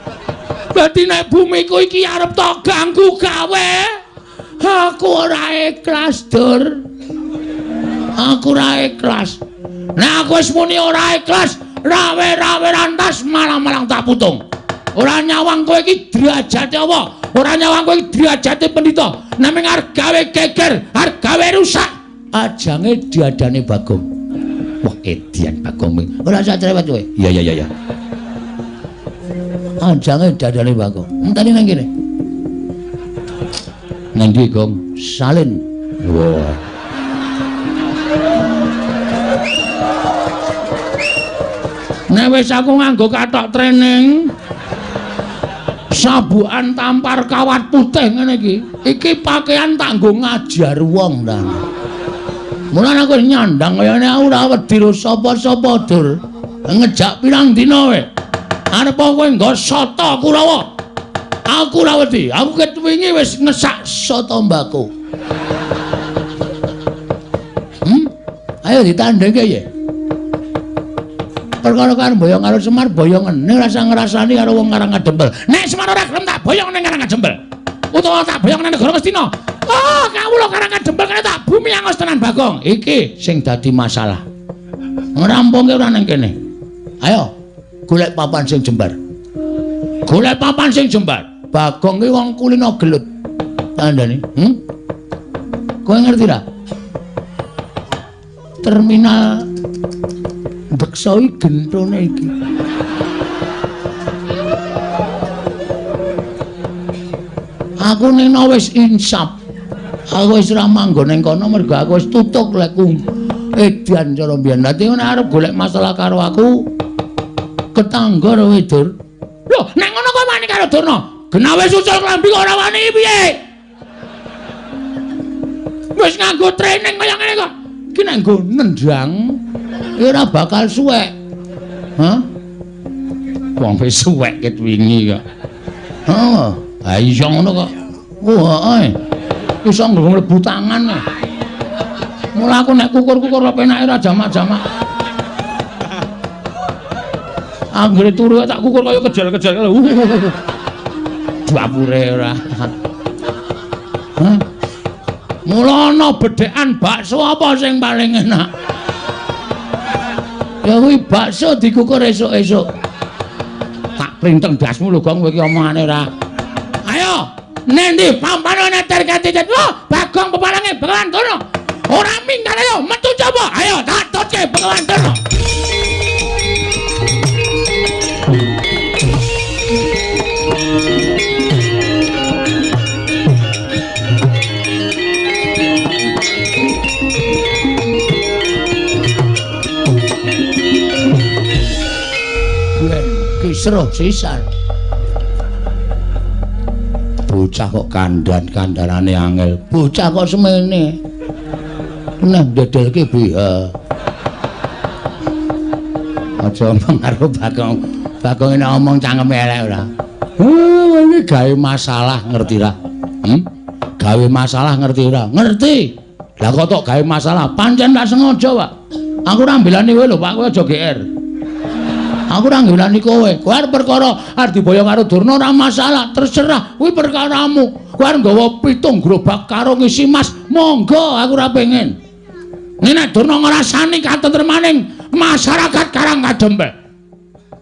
Dadi nek bumiku iki arep tok ganggu gawe, aku ora ikhlas, Dur. Aku ora ikhlas. Nek aku wis muni ora ikhlas, rawe-rawe rantas malang-malang tak putung. Ora nyawang kowe iki derajate apa? Ora nyawang kowe iki derajate pendhita. Nek mung arep gawe geger, arep gawe rusak, ajange diadane Bagong. Wah, edian Bagong. Ora usah cerewet kowe. Iya iya iya. Ajange dadane Bagong. Enteni nang kene. Nang ndi, Gong? Salin. Wah. Nek wis aku nganggo kathok training, sabukan tampar kawat putih ngene iki, iki pakaian tak nggo ngajar wong ta. Mulane aku nyandang kaya ngene aku ora wedi ro sapa-sapa, Dur. Ngejak pirang dina kowe. Arep kowe nggo soto Kurawa. Aku ora wedi. Aku ket wingi wis ngesak soto mbako. Ayo ditandhengke ya. Perkara kan boyong karo Semar boyongen ning rasa ngrasani karo wong Karang Kadempel. Nek Semar ora gelem tak boyong ning Karang Kadempel. Utawa tak boyong ning negara Ngastina. Oh, kawula Karang Kadempel kene tak bumi angus tenan Bagong. Iki sing dadi masalah. Ngrampungke ora ning kene. Ayo golek papan sing jembar. Golek papan sing jembar. Bagong ki wong kulino gelut. Tandane, Kowe ngerti ra? Terminal Bekso iki gentone iki. Aku nino wis insaf. Aku wis ora manggon ning kono mergo aku wis tutuk lekku edan cara mbiyen. Dadi nek arep golek masalah karo aku ketangga kowe, Dur. Lho, nek ngono kok wani karo Durna? Genah wis ucul klambi kok ora wani piye? Wis nganggo training kaya ngene kok. Iki nek nggo nendang ora bakal suwek. Hah? Wong wis suwek ket wingi kok. Heeh. Ha iya ngono kok. Wah, heeh. Iso mlebu tangan. Mula aku nek kukur-kukur lho penake ora jamak-jamak. Anggere turu tak kukur kaya kejel-kejel. Dapure ora. Hah? Mula ana bedhekan bakso apa sing paling enak? Ya kuwi bakso dikukur esuk-esuk. Tak printeng dasmu lho, Gong, kowe iki omongane ora. Ayo, nendi pampane neter katitet. Wah, Bagong pepalange Begawan Durna. Ora minggat ayo metu coba. Ayo tak tutke Begawan Durna. Kisruh sisan. Bocah kok kandhan-kandhanane angel. Bocah kok semene. Neh ndedelke BH. Aja omong karo Bagong. Bagong nek omong cangkeme elek ora. Iki gawe masalah ngerti ra? Gawe masalah ngerti ora? Ngerti. Lah kok tok gawe masalah? Pancen tak sengaja, Pak. Aku ora mbelani kowe lho, Pak. Kowe aja GR. Aku ora ngelani kowe. Kowe arep perkara arep diboyong karo Durna ora masalah, terserah. Kuwi perkaramu. Kowe arep nggawa 7 gerobak karo ngisi mas, monggo aku ora pengen. Nek Durna ngrasani katentremaning masyarakat Karang Kadempel.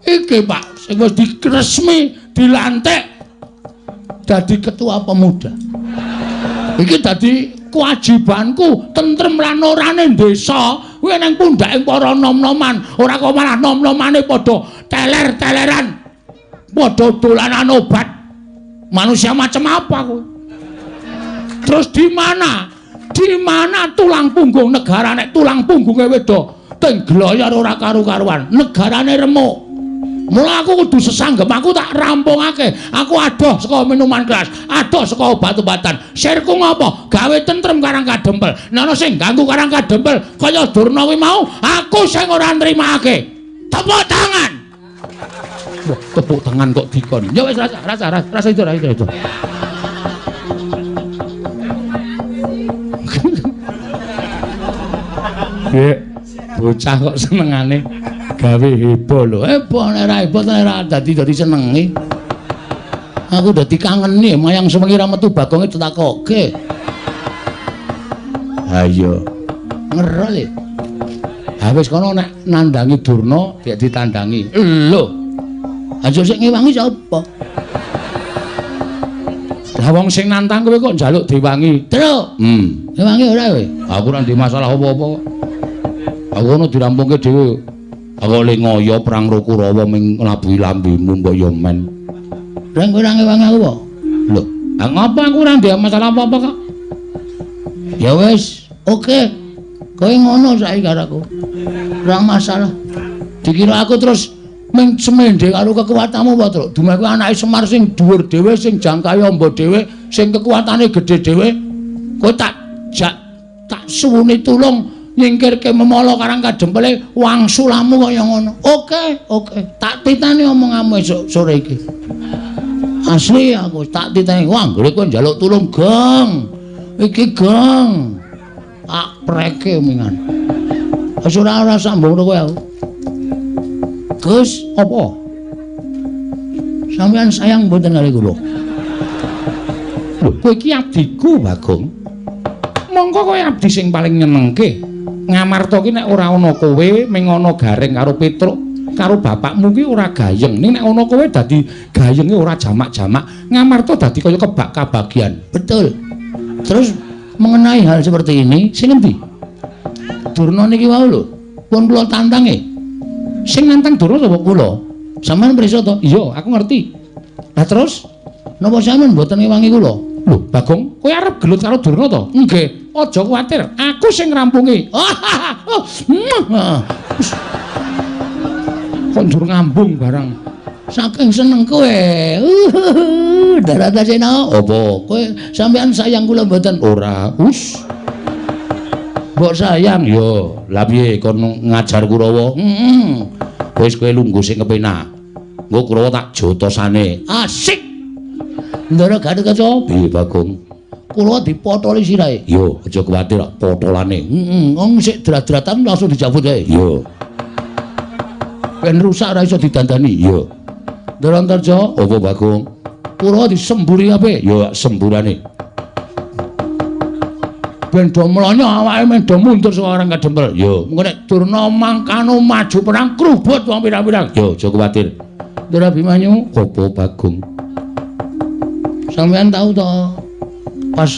Iki Pak, sing wis diresmi dilantik dadi ketua pemuda. Iki dadi kewajibanku tentrem lan orane desa. Kuwi nang pundhake para nom-noman, ora kok malah nom-nomane padha teler-teleran, padha dolanan obat. Manusia macam apa kowe? Terus di mana? Di mana tulang punggung negara nek tulang punggunge wedo teng gloyor ora karu-karuan, negarane remuk. Mula aku kudu sesanggem, aku tak rampungake. Aku adoh saka minuman keras, adoh saka obat-obatan. Sirku ngopo? Gawe tentrem Karang Kadempel. Nek ana sing ganggu Karang Kadempel kaya Durna kuwi mau, aku sing ora nrimake. Tepuk tangan. Wah, tepuk tangan kok dikon. Ya wis rasa rasa rasa itu rasa itu. Bocah kok senengane gawe heboh lho. Heboh nek ora heboh nek ora dadi dadi senenge. Aku dadi kangeni mayang sewengi ra metu bagonge ditakoke. Ha iya. Ngerol e. Ha wis kono nek nandangi Durna gek ditandangi. Lho. Aja sing ngewangi sapa? Lah wong sing nantang kowe kok njaluk diwangi. Truk. Ngewangi ora kowe? Aku ora ndek masalah apa-apa kok. Aku ono dirampungke dhewe. Aku le ngoyo perang karo Kurawa ming nglabuhi lambemu mbok yo men. Reng kowe ora ngewangi aku apa? Lho, ha ngopo aku ora ndek masalah apa-apa kok. Ya wis, oke. Kowe ngono saiki karo aku. Ora masalah. Dikira aku terus ming semende karo kekuatanmu apa, Truk? Dumeh kuwi anake Semar sing dhuwur dhewe, sing jangkahe amba dhewe, sing kekuatane gedhe dhewe. Kowe tak jak tak suwuni tulung nyingkirke memala Karang Kadempele wangsulamu kaya ngono. Oke, oke. Tak titani omonganmu esuk sore iki. Asli aku tak titani. Wah, anggere kowe njaluk tulung, Gong. Iki Gong. Tak preke mingan. Wis ora sambung kowe aku. Gus, apa? Sampeyan sayang mboten kali kula? Lho, kowe iki abdiku, Bagong. Mongko kowe abdi sing paling nyenengke. Ngamarta ki nek ora ana kowe, ming ana Gareng karo Petruk, karo bapakmu ki ora gayeng. Ning nek ana kowe dadi gayenge ora jamak-jamak. Ngamarta dadi kaya kebak kabagian. Betul. Terus mengenai hal seperti ini, sing endi? Durna niki wau lho, pun kula tantange. Sing nantang Durna sapa? Kula. Sampeyan pirsa to? Iya, aku ngerti. Lah terus napa sampeyan mboten ngewangi kula? Lho, Bagong, kowe arep gelut karo Durna to? Nggih, aja kuwatir, aku sing ngrampungi. Kok njur ngambung barang. Saking seneng kowe. Ndaratasena, apa kowe sampean sayang kula mboten? Ora. Us. Mbok sayang yo. Lah piye kon ngajar Kurawa? Heeh. Wis kowe lungguh sing kepenak. Engko Kurawa tak jotosane. Asik. Ndara Gatotkaca, piye Bagong? Kula dipotoli sirahe. Yo, aja kuwatir potolane. Heeh, wong sik drat-dratan langsung dijabut kae. Yo. Ben rusak ora iso didandani. Yo. Ndara Antarja, apa Bagong? Kula disemburi kabeh. Yo, semburane. Ben do mlonyo awake men do mundur saka orang kadempel. Yo, engko nek Durna mangkano maju perang krubut wong pirang-pirang. Yo, aja kuwatir. Ndara Abimanyu, apa Bagong? Sampeyan tahu to pas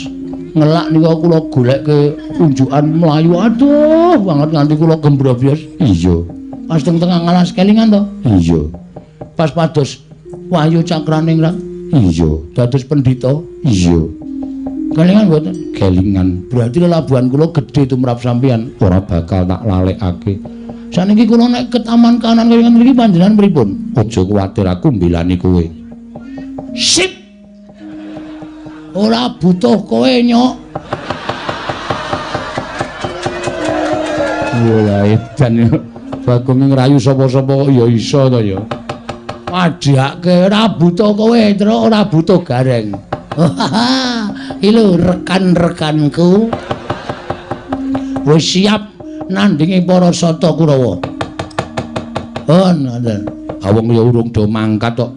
ngelak niku kula golekke unjukan mlayu aduh banget nganti kula gembrobyos. Iya. Pas teng tengah ngalas kelingan to? Iya. Pas pados Wahyu Cakraningrat? Iya. Dados pendhita? Iya. Kelingan mboten? Kelingan. Berarti lelabuhan kula gedhe tumrap sampeyan, ora bakal tak lalekake. Saniki kula nek ke taman kanan kelingan mriki panjenengan pripun? Aja kuwatir aku mbelani kowe. Sip. Ora butuh kowe nyok. Ora edan Bagong ngrayu sapa-sapa kok ya iso to ya. Wadhake ora butuh kowe, Truk, ora butuh gareng. Iki lho rekan-rekanku. Wis siap nandingi para Sata Kurawa. Oh, ngoten. Awong ya urung do mangkat kok.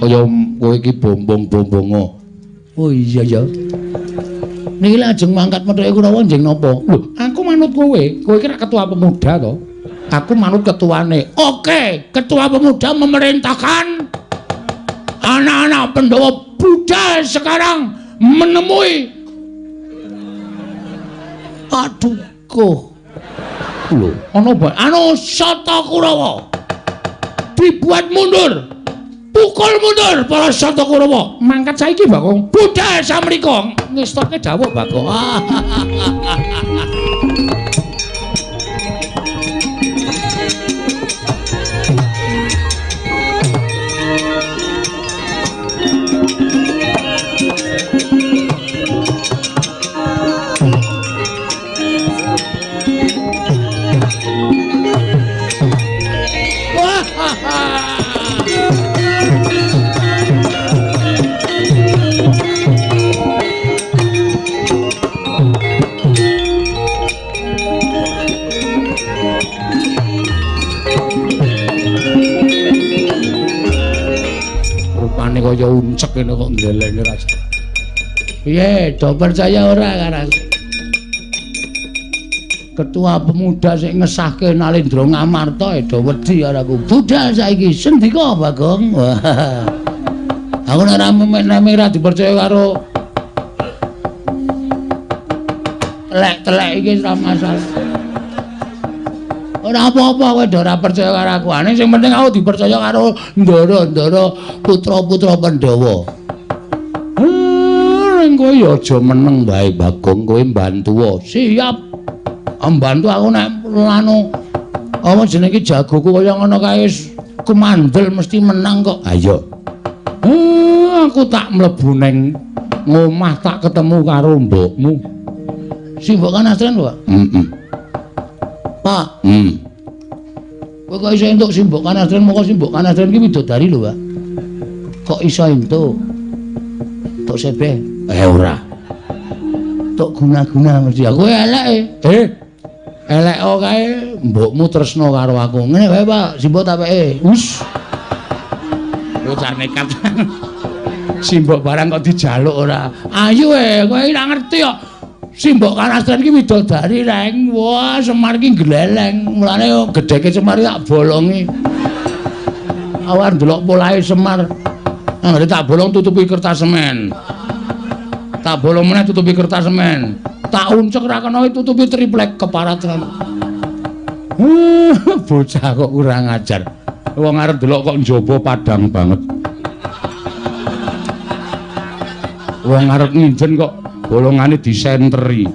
Kaya kowe iki bombong-bombongo. Oh iya ya. Niki lajeng mangkat methuke Kurawa njeng napa? Lho, aku manut kowe. Kowe iki rak ketua pemuda to. Aku manut ketuane. Oke, ketua pemuda memerintahkan anak-anak Pandhawa budal sekarang menemui. Aduh, kok. Lho, ana apa? Anu Sata Kurawa. Dibuat mundur. Pukul mundur para Sata Kurawa. Mangkat saiki Bagong. Budal samrika. Ngestoke dawuh Bagong. Rupane kaya uncek ngene kok ndelenge raja. Piye, do percaya ora karo aku? Ketua pemuda sing ngesahke Nalendra Ngamarta do wedi karo aku. Budal saiki sendika Bagong. Aku nek ora memek ora dipercaya karo telek-telek iki ora masalah. Ora apa-apa kowe ora percaya karo aku. Ane sing penting aku dipercaya karo ndara-ndara putra-putra Pandhawa. Ning kowe ya aja meneng wae Bagong, kowe mbantu. Siap. Mbantu aku nek lanu apa jenenge iki jagoku kaya ngono kae kumandel mesti menang kok. Ayo. Aku tak mlebu ning ngomah tak ketemu karo mbokmu. Si mbok Kanastren, Pak? Heeh. Pak. Kowe kok iso entuk simbok Kanastren, moko simbok Kanastren ki widodari lho, Pak. Kok iso entuk? Tok sebeh? Ora. Tok guna-guna mesti aku eleke. Elek kae mbokmu tresna karo aku. Ngene wae, Pak, simbok tak peke. Wis. Bocah nekat. Simbok barang kok dijaluk ora. Ayo kowe ora ngerti kok. Simbok Kanastren ki widodari reng. Wah, Semar ki gleleng. Mulane gedheke Semar tak bolongi. Awar ndelok polahe Semar. Anggere tak bolong tutupi kertas semen. Tak bolong meneh tutupi kertas semen. Tak uncek ra kena tutupi triplek keparat. Bocah kok kurang ajar. Wong arep ndelok kok njaba padang banget. Wong arep nginjen kok bolongane disenteri.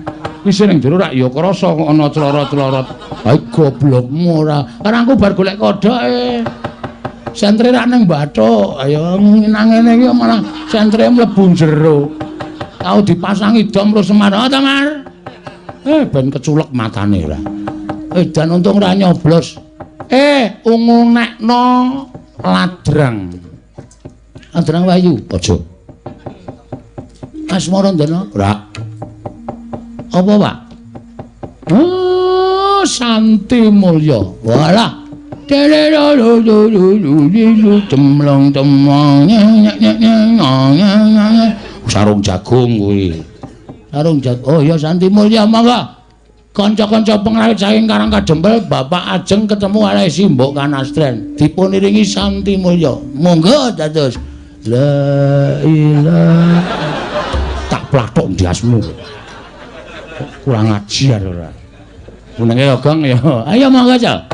Wis ning jero rak ya krasa kok ana clorot-clorot. Ha goblokmu ora. Karangku bar golek kodhoke. Sentre rak ning bathuk. Ayo nang ngene iki malah sentre mlebu jero. Tau dipasangi dom terus Semar. Oh, ta, Mar. Ben keculek matane ora. Dan untung ora nyoblos. Ungu nekno ladrang. Ladrang Wahyu, aja. Asmarandana, ora. Apa, Pak? Oh, Santi Mulya. Walah. Cemlong cemlong. Sarung jagung kuwi. Sarung jagung. Oh ya Santi Mulya monggo. Kanca-kanca pengrawit saking Karang Kadempel, Bapak Ajeng ketemu arek Simbok Kanastren. Dipun iringi Santi Mulya. Monggo dados. La ilaha. Tak plathok ndiasmu. Kurang ajar ora. Punenge Ogong ya. Ayo monggo, Cak.